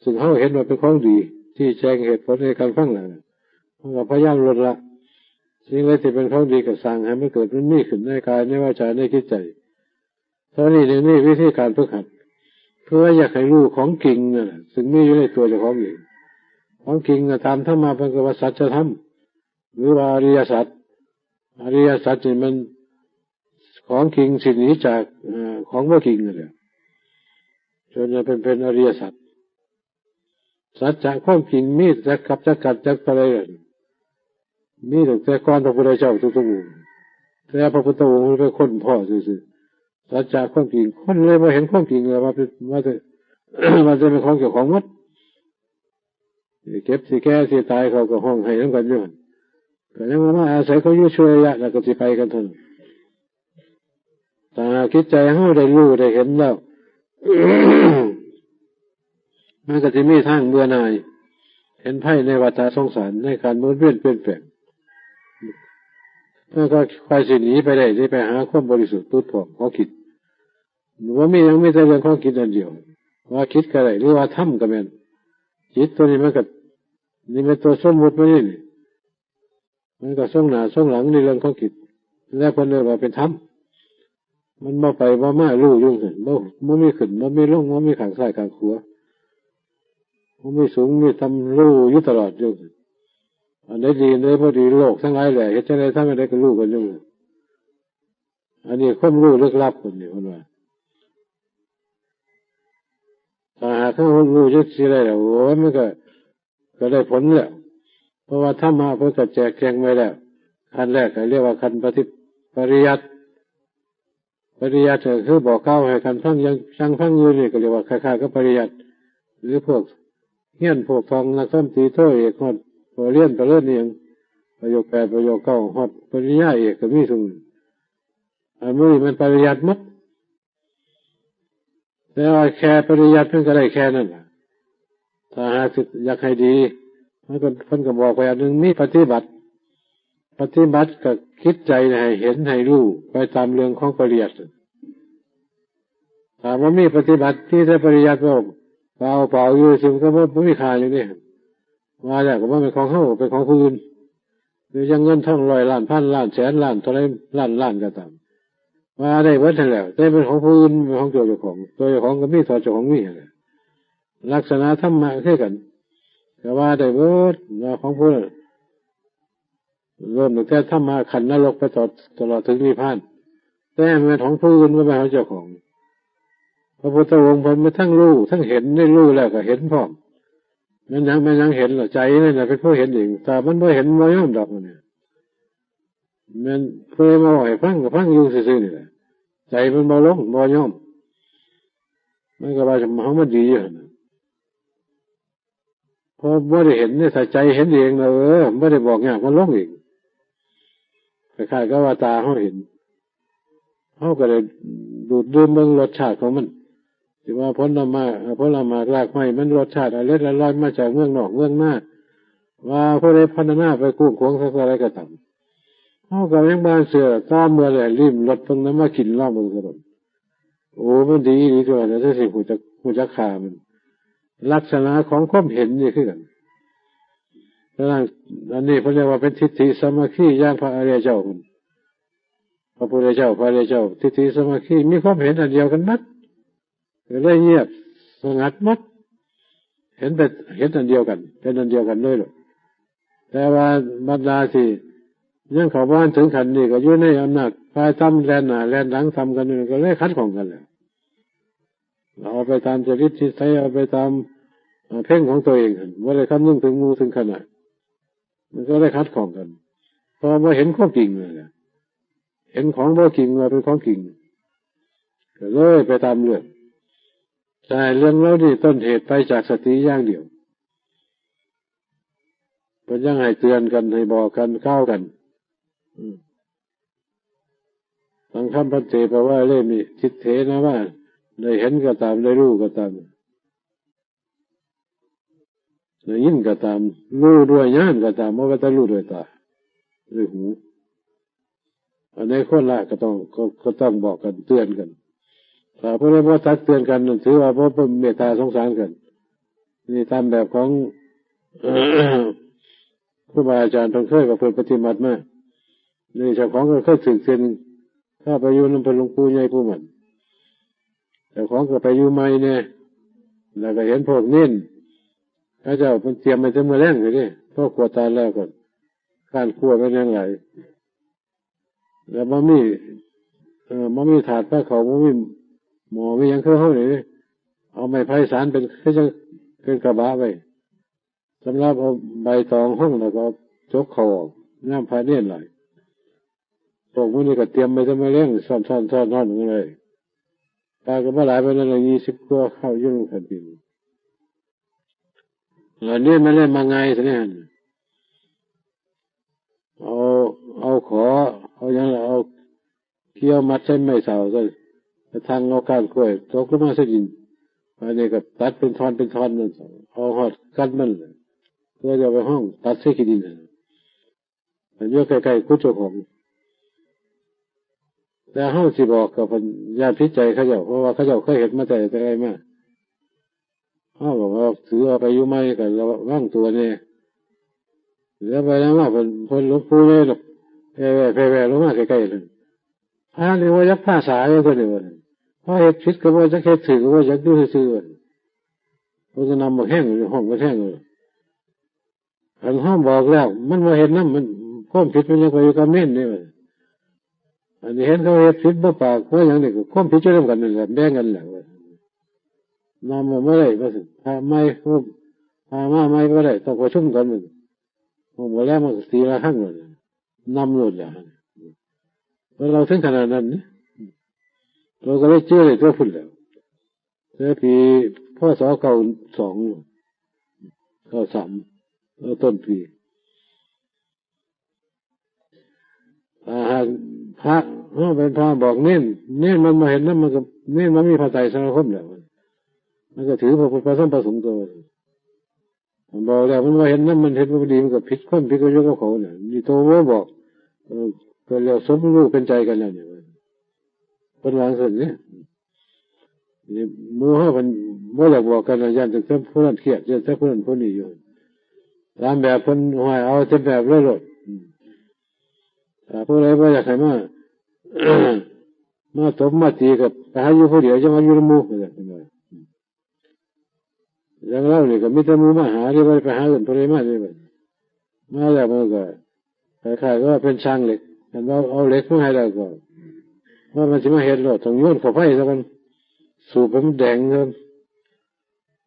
ซึ่งเฮาเห็นว่าเป็นของดี ที่แจ้งเหตุผลให้กันฟังแล้ว เฮาก็พยายามลดละ สิ่งใดที่เป็นของดีก็สร้างให้มันเกิดมันมีขึ้นในกาย ในวาจา ในจิตใจ เท่านี้ นี่ นี่วิธีการฝึกหัด เพื่ออยากให้รู้ของจริงนั่นแหละ ซึ่งมีอยู่ในตัวเจ้าของเอง ของจริงน่ะ ตามธรรมะเพิ่นก็ว่าสัจธรรม หรือว่าอริยสัจ อริยสัจนี่มันของจริงสิหนีจาก เอ่อ ของบ่จริงนั่นแหละ จนจะเป็น เป็นอริยสัจ สัจจะความจริงมีจักกับจักกัดจักปะไร มีตั้งแต่ก่อนพระพุทธเจ้าทุกๆองค์ แต่พระพุทธองค์เป็นคนพ้อซื่อๆ สัจจะความจริง คนเลยบ่เห็นความจริงเลย ว่าเป็น ว่าแต่ ว่าแต่เป็นของเจ้าของหมด สิเจ็บสิแก่สิตายเขาก็ฮ้องไห้นำกันอยู่หั่น ก็ยังว่ามาอาศัยเขาอยู่ชั่วระยะแล้วก็สิไปกันเท่านั้น ถ้าหากจิตใจเฮาได้รู้ได้เห็นแล้ว มันก็สิมีทางเบื่อหน่าย เห็นภัยในวัฏสงสาร ในการหมุนเวียนเปลี่ยนแปลง มันก็ค่อยสิหนีไปได้ สิไปหาความบริสุทธิ์ผุดผ่องของจิต บ่มีหยัง มีแต่เรื่องของจิตอันเดียว ว่าจิตก็ได้ หรือว่าธรรมก็แม่น จิตตัวนี้มันก็ นี่เป็นตัวสมมุติมานี่นี่ มันก็ส่งหน้าส่งหลังในเรื่องของจิต และเพิ่นเรียกว่าเป็นธรรม มันบ่ไปบ่มา รู้อยู่หั่น บ่ บ่มีขึ้น บ่มีลง บ่มีข้างซ้ายข้างขวา บ่มีสูงมีต่ำ รู้อยู่ตลอดอยู่หั่น อันใดดี อันใดบ่ดี โลกทั้งหลายแหละ เฮ็ดจั่งใดทำจั่งใดก็รู้กันอยู่หั่น อันนี้ความรู้ลึกลับคนนี้เพิ่นว่า ถ้าหากเฮารู้จั่งซี้ได้แล้ว โอ้ย มันก็ ก็ได้ผลแล้ว เพราะว่าธรรมะเพิ่นก็แจกแจงไว้แล้ว ขั้นแรกก็เรียกว่าขั้นปฏิ ปริยัติ ปริยัติก็คือบอกกล่าวให้กันฟัง อย่าง จั่งฟังอยู่นี่ก็เรียกว่าคล้ายๆกับปริยัติ หรือพวกเรียน พวกท่องนักธรรมตรีโทเอก ฮอดปริญญา ปริญญาอีหยัง ประโยคแปด ประโยคเก้า ฮอดปริญญาเอกก็มีซุมื้อ อันมื้อนี้มันปริยัติหมด แต่ว่าแค่ปริยัติมันก็ได้แค่นั้นล่ะ ถ้าหากสิอยากให้ดี มันก็ เพิ่นก็บอกไว้อันหนึ่ง มีปฏิบัติ ปฏิบัติกับคิดใจให้เห็นให้รู้ไปตามเรื่องของปริยัติ ถ้าบ่มีปฏิบัติ มีแต่ปริยัติ เว้าเปล่าเปล่าอยู่ซื่อ มันก็บ่ บ่มีค่าอยู่นี่ ว่าแล้วก็บ่แม่นของเฮา เป็นของผู้อื่น หรือจั่งเงินทองร้อยล้าน พันล้าน แสนล้าน เท่าใดล้านล้านก็ตาม ว่าได้เบิดนั่นแหละ แต่เป็นของผู้อื่น เป็นของตัวเจ้าของ ตัวเจ้าของก็มี ตัวเจ้าของมีนั่นแหละ ลักษณะธรรมะคือกัน ก็ว่าได้เบิด ว่าของผู้นั้น เริ่มตั้งแต่ธรรมะขั้นนรกไปต่อ ตลอดถึงนิพพาน แต่มันเป็นของผู้อื่น บ่แม่นของเจ้าของ พระพุทธองค์เพิ่นมีทั้งรู้ทั้งเห็น ได้รู้แล้วก็เห็นพร้อม แม่นหยัง แม่นหยังเห็นล่ะ ใจนั่นน่ะเป็นผู้เห็นเอง แต่มันบ่เห็นบ่ยอมดอกเนี่ย แม่นผู้ใดมาเว้าให้ฟังก็ฟังอยู่ซื่อๆนี่แหละ ใจมันบ่ลงบ่ยอม มันก็ว่าเฮามันดีอยู่หั่นน่ะ เพราะบ่ได้เห็นเนี่ย ถ้าใจเห็นเองนะ เออ บ่ได้บอกยาก มันลงเอง คล้ายๆกับว่าตาเฮาเห็น เฮาก็ได้ดูดดื่มเบิ่งรสชาติของมัน สิว่าผลไม้ ผลไม้รากไม้ มันรสชาติอร่อยอร่อย มาจากเมืองนอกเมืองนา ว่าผู้ใดพัฒนาไปกว้างขวางสักเท่าใดก็ตาม เฮาก็ยังบ่เชื่อ ต่อเมื่อได้ลิ้มรสเบิ่งนั้น มากินลองเบิ่งซะก่อน โอ้ มันดีอีหลีตัวนั้น จั่งสิฮู้จัก ฮู้จักค่ามัน ลักษณะของความเห็นนี่คือกัน ฉะนั้นอันนี้เพิ่นเรียกว่าเป็นทิฏฐิสามัคคีอย่างพระอริยเจ้าเพิ่น พระพุทธเจ้า พระอริยเจ้า ทิฏฐิสามัคคี มีความเห็นอันเดียวกันหมด ก็เลยเงียบสงัดหมด เห็นเป็น เห็นอันเดียวกัน เป็นอันเดียวกันเลยล่ะ แต่ว่าบรรดาที่ยังเข้าบ่ทันถึงขั้นนี้ ก็อยู่ในอำนาจฝ่ายต่ำแล่นหน้าแล่นหลังทำกันอยู่ ก็เลยขัดข้องกันแหละ เอาไปตามจริตนิสัย เอาไปตาม เอ่อ เพ่งของตัวเองหั่น บ่ได้คำนึงถึงหมู่ถึงคณะ มันก็ได้ขัดข้องกัน เพราะว่าเห็นความจริงนั่นแหละ เห็นของบ่จริงว่าเป็นของจริง ก็เลยไปตามเรื่อง แต่เรื่องเหล่านี้ต้นเหตุไปจากสติอย่างเดียว เพิ่นยังให้เตือนกัน ให้บอกกัน กล่าวกัน อืม สังฆัมภันเต ปะวาเรมิ ทิฏเถนะว่า ได้เห็นก็ตาม ได้รู้ก็ตาม ได้ยินก็ตาม รู้ด้วยญาณก็ตาม บ่ว่าแต่รู้ด้วยตา ด้วยหู อันใดควรละก็ต้อง ก็ ก็ต้องบอกกัน เตือนกัน ถ้าผู้ใดบ่ตักเตือนกันนั่น ถือว่าบ่ บ่เมตตาสงสารกัน นี่ตามแบบของ ครูบาอาจารย์เพิ่นเคยประพฤติปฏิบัติมา นี่เจ้าของก็เคยถืกเทื่อหนึ่ง พาไปอยู่นำพระหลวงปู่ใหญ่ผู้หมั่น เจ้าของก็ไปอยู่ใหม่แน่ แล้วก็เห็นพวกเณร เขาเจ้าเพิ่นเตรียมไว้แต่มื้อแลงเลยเด้ พอครัวตายแล้วก็ การครัวเป็นอย่างไร แล้วบ่มี เอ่อ บ่มีถาดพาข้าว บ่มีหม้อ มีหยังคือเฮานี่เด้ เอาไม้ไผ่สานเป็น คือจั่งเป็นกระบะไว้ สำหรับเอาใบตองห้องแล้วก็จกข้าวออก ยามพระเณรหลาย พวกมื้อนี้ก็เตรียมไว้แต่มื้อแลง ซ้อนๆๆๆกันเลย ปลาก็บ่หลายปานนั้นละ ยี่สิบกว่า เข้าอยู่นำกันปีนี้ อันนี้มันเลยมาง่ายซะเนี่ย เอา เอาขอ เอาหยังล่ะ เอาเขี้ยวมัดใส่ไม้เสาซะ กระทั่งเอาก้านกล้วยตกลงมาใส่ดิน อันนี้ก็ตัดเป็นท่อนเป็นท่อนมัน เอาฮอดกัดมัน เพื่อจะเอาไปห้องตัดใส่ขี้ดิน อันอยู่ใกล้ๆกุฏิเจ้าของ แต่เฮาสิบอกก็เพิ่นย้านผิดใจเขาเจ้า เพราะว่าเขาเจ้าเคยเฮ็ดมาแต่ แต่ใดมา เฮาก็บอกถือเอาไปอยู่ใหม่ก็ระวังตัวแน่ แล้วไปแล้วมาเพิ่น เพิ่นหลวงปู่เลยดอก แผ่แว่ แผ่แว่ลงมาใกล้ๆนั่น พระนี่ว่าจักภาษาอยู่ตัวนี้ว่า พระเฮ็ดผิดก็ว่าจัก เฮ็ดถูกก็ว่าจัก อยู่ซื่อๆว่า เพิ่นก็นำบักแฮงอยู่ ห้องบักแฮงอยู่ คันเฮาบอกแล้ว มันบ่เฮ็ดนำ มัน ความผิดมันยังไปอยู่กับเณรนี่ว่า อันนี้เห็นเขาเฮ็ดผิดบ่ปาก เพราะหยังนี่ก็ความผิดอยู่นำกันนั่นแหละ แบ่งกันแหละว่า นำมาบ่ได้ว่าซั่น พระใหม่ พระมาใหม่บ่ได้ ต้องประชุมกันว่าซั่น ห้องบ่แล้วมันก็ตีระฆังว่าซั่น นำโลดแล้ว แล้วเราถึงขนาดนั้นนี่ เราก็เลยเจอได้ตัวพุ้นแล้ว แต่ปี พ.ศ. เก้าสอง เก้าสาม เออ ต้นปี ถ้าหากพระเฮาเป็นพระบอกเณร เณรมันบ่เฮ็ดนำ มันก็ เณรมันมีพระไตรสรณคมแล้ว มันก็ถือพระพุทธพระธรรมพระสงฆ์ตัว มันบอกแล้วมันบ่เฮ็ดนำ มันเฮ็ดบ่ดี มันก็ผิดคน ผิดกฎหมายกับเขาเนี่ย นี่โตบ่บอก เออ ก็แล้วสมรู้เป็นใจกันแล้วเนี่ย เพิ่นว่าซั่นเด้ นี่หมู่เฮาเพิ่นบ่อยากบอกกันนะ ย้านแต่ผู้นั้นเครียด ย้านแต่ผู้นั้นผู้นี้อยู่ ตามแบบเพิ่นห้อยเอาแต่แบบเลยโลด อืม ถ้าผู้ใดบ่อยากให้มา มาตบมาตีก็ไปหาอยู่ผู้เดียว อย่ามาอยู่นำหมู่ ว่าซั่นเพิ่นว่า อย่างเรานี่ก็มีแต่หมู่มาหา เด้ บ่ได้ไปหาเอิ้นผู้ใดมาเด้ มาแล้วมันก็คล้ายๆกับว่าเป็นช่างเหล็ก คันว่าเอาเหล็กมาให้แล้วก็ ว่ามันสิมาเฮ็ดโลด ต้องโยนเข้าไฟซะก่อน สูบให้มันแดงซะก่อน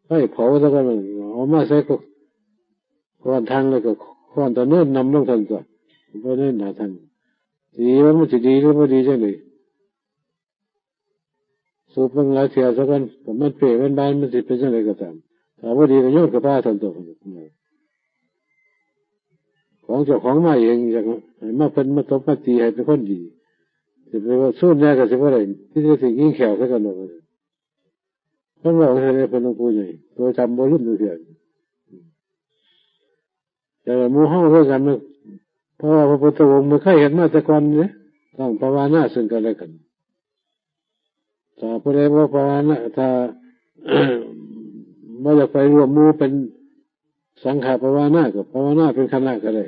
ไฟเผาซะก่อน เอามาใส่ก็ ค้อนถังแล้วก็ค้อนตะเนินนำลงซั่นก็ บ่ได้หนาทาง สีมัน มันสิดีหรือบ่ดีจังได๋ สูบเบิ่งหลายเทื่อซะก่อน ถ้ามันเป๊ะมันบาน มันสิเป็นจังได๋ก็ตาม ถ้าบ่ดีก็โยนเข้าป่าซั่นตัว ของเจ้าของมาเอง อยากให้มา เพิ่นมาตบมาตีให้เป็นคนดี สิไปว่าสู้แน่ก็สิบ่ได้ ที่จะสิยิงแขวใส่กันดอก เพิ่นเว้าจั่งซี้เด้ เพิ่นหลวงปู่ใหญ่ ตัวจำบ่ลืมจักเทื่อ แต่หมู่เฮาคือกันนะ เพราะว่าพระพุทธองค์มันเคยเฮ็ดมาแต่ก่อนเด้ ต้องภาวนาซึ่งกันและกัน ถ้าผู้ใดบ่ภาวนา ถ้า บ่อยากไปร่วมหมู่เป็นสังฆภาวนา ก็ภาวนาเป็นคณะก็ได้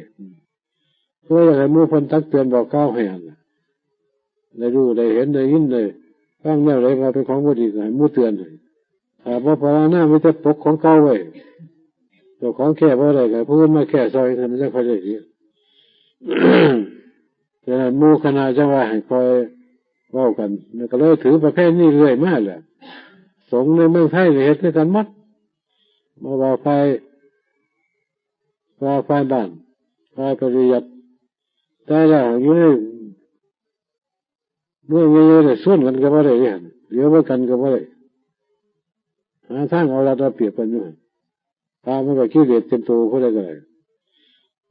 เพื่ออยากให้หมู่เพิ่นตักเตือนบอกกล่าวให้หั่นน่ะ ได้รู้ได้เห็นได้ยินได้ฟังแนวใดว่าเป็นของบ่ดีก็ให้หมู่เตือนให้ ถ้าบ่ภาวนามีแต่ปกของเก่าไว้ เจ้าของแก้บ่ได้ก็ให้ผู้อื่นมาแก้ซอย มันจั่งค่อยได้ดี ฉะนั้นหมู่คณะจั่งว่าให้คอยเว้ากัน แล้วก็เลยถือประเพณีเรื่อยมาแหละ สงฆ์ในเมืองไทยนี่เฮ็ดคือกันหมด บ่ว่าฝ่าย ว่าฝ่ายบ้าน ฝ่ายปริยัติ แต่แล้วอยู่ในเมืองใหญ่ๆเนี่ย ชวนกันก็บ่ได้เด้ เหลียวเบิ่งกันก็บ่ได้ หาทางเอารัดเอาเปรียบกันอยู่หั่น พระมันก็กิเลสเต็มตัวผู้ใดก็ได้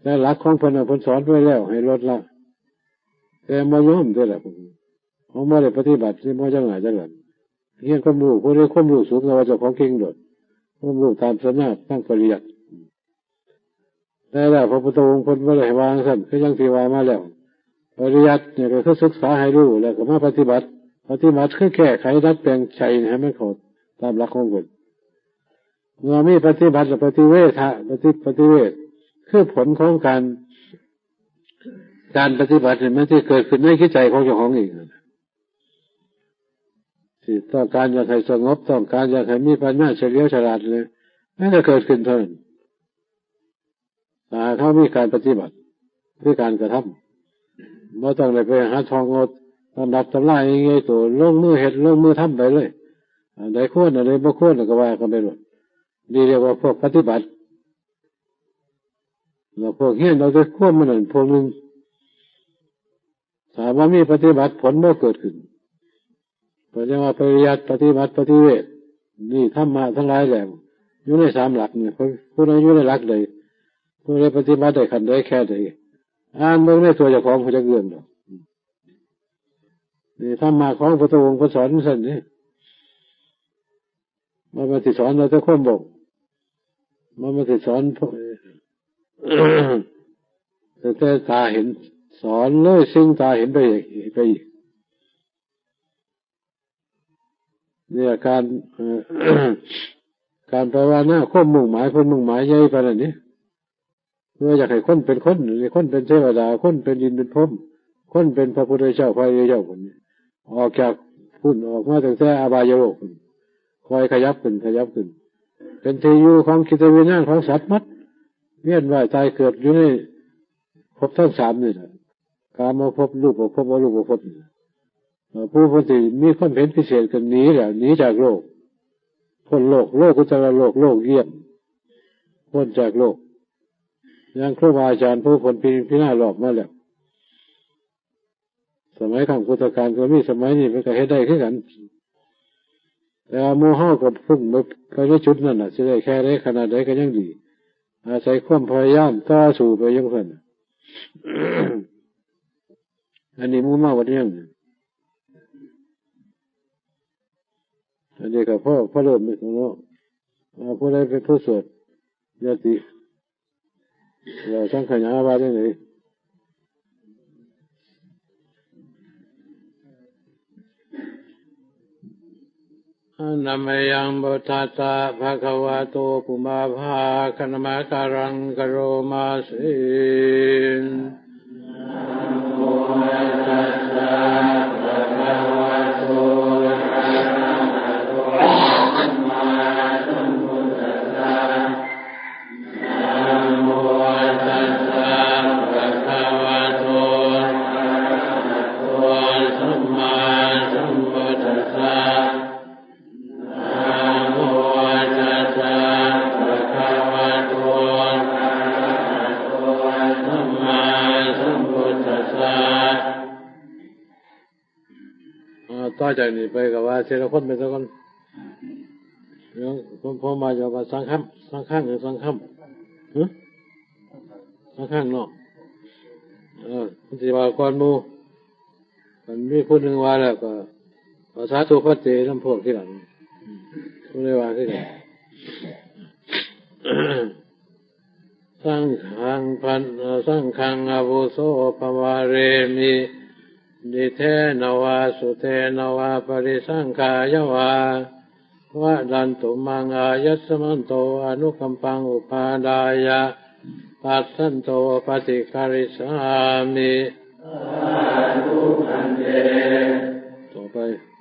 แต่หลักของเพิ่นน่ะ เพิ่นสอนไว้แล้วให้ลดละ แต่บ่ยอมเด้อล่ะ เฮาบ่ได้ปฏิบัติ สิบ่จั่งหน้าจั่งหลัง เรียนความรู้ ผู้ใดความรู้สูงก็ว่าเจ้าของเก่งโลด ความรู้ตามสำนักทางปริยัติ แต่แล้วพระพุทธองค์เพิ่นบ่ได้ให้วางซั่น คืออย่างที่ว่ามาแล้ว ปริยัติเนี่ยก็คือศึกษาให้รู้ แล้วก็มาปฏิบัติ ปฏิบัติคือแก้ไขดัดแปลงใจให้มันเข้าตามหลักของเพิ่น เมื่อมีปฏิบัติและปฏิเวทะ ปฏิ ปฏิเวท คือผลของการ การปฏิบัติเนี่ยมันสิเกิดขึ้นในจิตใจของเจ้าของเอง ที่ต้องการอยากให้สงบ ต้องการอยากให้มีปัญญาเฉลียวฉลาดเนี่ย มันก็เกิดขึ้นเท่านั้น ถ้าหากเฮามีการปฏิบัติ คือการกระทำ บ่ต้องได้ไปหาท่องเอาตำรับตำราใหญ่ๆโต ลงมือเฮ็ด ลงมือทำไปเลย อันใดควร อันใดบ่ควรก็ว่ากันไปโลด นี่เรียกว่าพวกปฏิบัติ แล้วพวกเฮียนเอาแต่ความมันนั่นพวกหนึ่ง ถ้าบ่มีปฏิบัติ ผลบ่เกิดขึ้น เพิ่นเรียกว่าปริยัติ ปฏิบัติ ปฏิเวท นี่ธรรมะทั้งหลายแหละ อยู่ในสามหลักนี่ ผู้ ผู้ใดอยู่ในหลักใด ผู้ใดปฏิบัติได้ขั้นใดแค่ใด อ่านเบิ่งในตัวเจ้าของผู้จักเรื่องดอก นี่ธรรมะของพระพุทธองค์เพิ่นสอนซั่นนี่ มันมาสิสอนเราแต่ความบอก มันมาสิสอนพวก แต่แต่ตาเห็น สอนเลยสิ่งตาเห็นไปอีก ไปอีก เนี่ยการ เอ่อ การภาวนา ความมุ่งหมาย เพิ่นมุ่งหมายใหญ่ปานนั้นนี่ เพื่ออยากให้คนเป็นคน ให้คนเป็นเทวดา คนเป็นอินทร์เป็นพรหม คนเป็นพระพุทธเจ้า พระอริยเจ้าคนนี้ ออกจากพุ้น ออกมาตั้งแต่อบายโลกพุ้น ค่อยขยับขึ้น ขยับขึ้น เป็นที่อยู่ของจิตวิญญาณของสัตว์หมด เวียนว่ายตายเกิดอยู่ในภพทั้งสามนี่แหละ กามภพ รูปภพ อรูปภพนี่แหละ เอ่อ ผู้ปฏิมีความเห็นพิเศษก็หนีแหละ หนีจากโลก พ้นโลก โลกุตตรโลก โลกเยี่ยม พ้นจากโลก อย่างครูบาอาจารย์ผู้พ้นพิ พิณารอบมาแล้ว สมัยครั้งพุทธกาลก็มี สมัยนี้มันก็เฮ็ดได้คือกัน แต่ว่าหมู่เฮาก็พุ่งไป ไปในจุดนั้นน่ะ สิได้แค่ใดขนาดใดก็ยังดี อาศัยความพยายามต่อสู้ไปอย่างนั้นน่ะ เ อันนี้หมู่มาวัดยัง อันนี้ก็พอ พอเริ่มนี่เนาะ อ่า ผู้ใดเป็นผู้สวด ญาติ แล้วสังขยาว่าจั่งใด Namayaṃ buddhassa bhagavato pubbabhāganamakāraṃ karoma se. Namo tassa bhagavato arahato sammāsambuddhassa. Namo tassa bhagavato arahato sammāsambuddhassa. อ่า ต่อจากนี้ไปก็ว่าทีละคนไปซะก่อน เดี๋ยวผม ผมว่าจะว่าสังฆัง สังฆังหรือสังฆัง ฮะ สังฆังเนาะ เออ มันสิว่าก่อนหมู่ มันมีผู้หนึ่งว่าแล้วก็ ภาษาตัวพัดเจนำพวกทีหลัง อืม ผู้ใดว่าคือกัน Saṅghaṃ pan-, saṅghaṃ āvuso pavaremi, niṭṭhena vā sutena vā parisaṅkhāya vā, vadantu maṃ āyasmanto anukampaṃ upādāya, passanto paṭikarissāmi. ต่อไป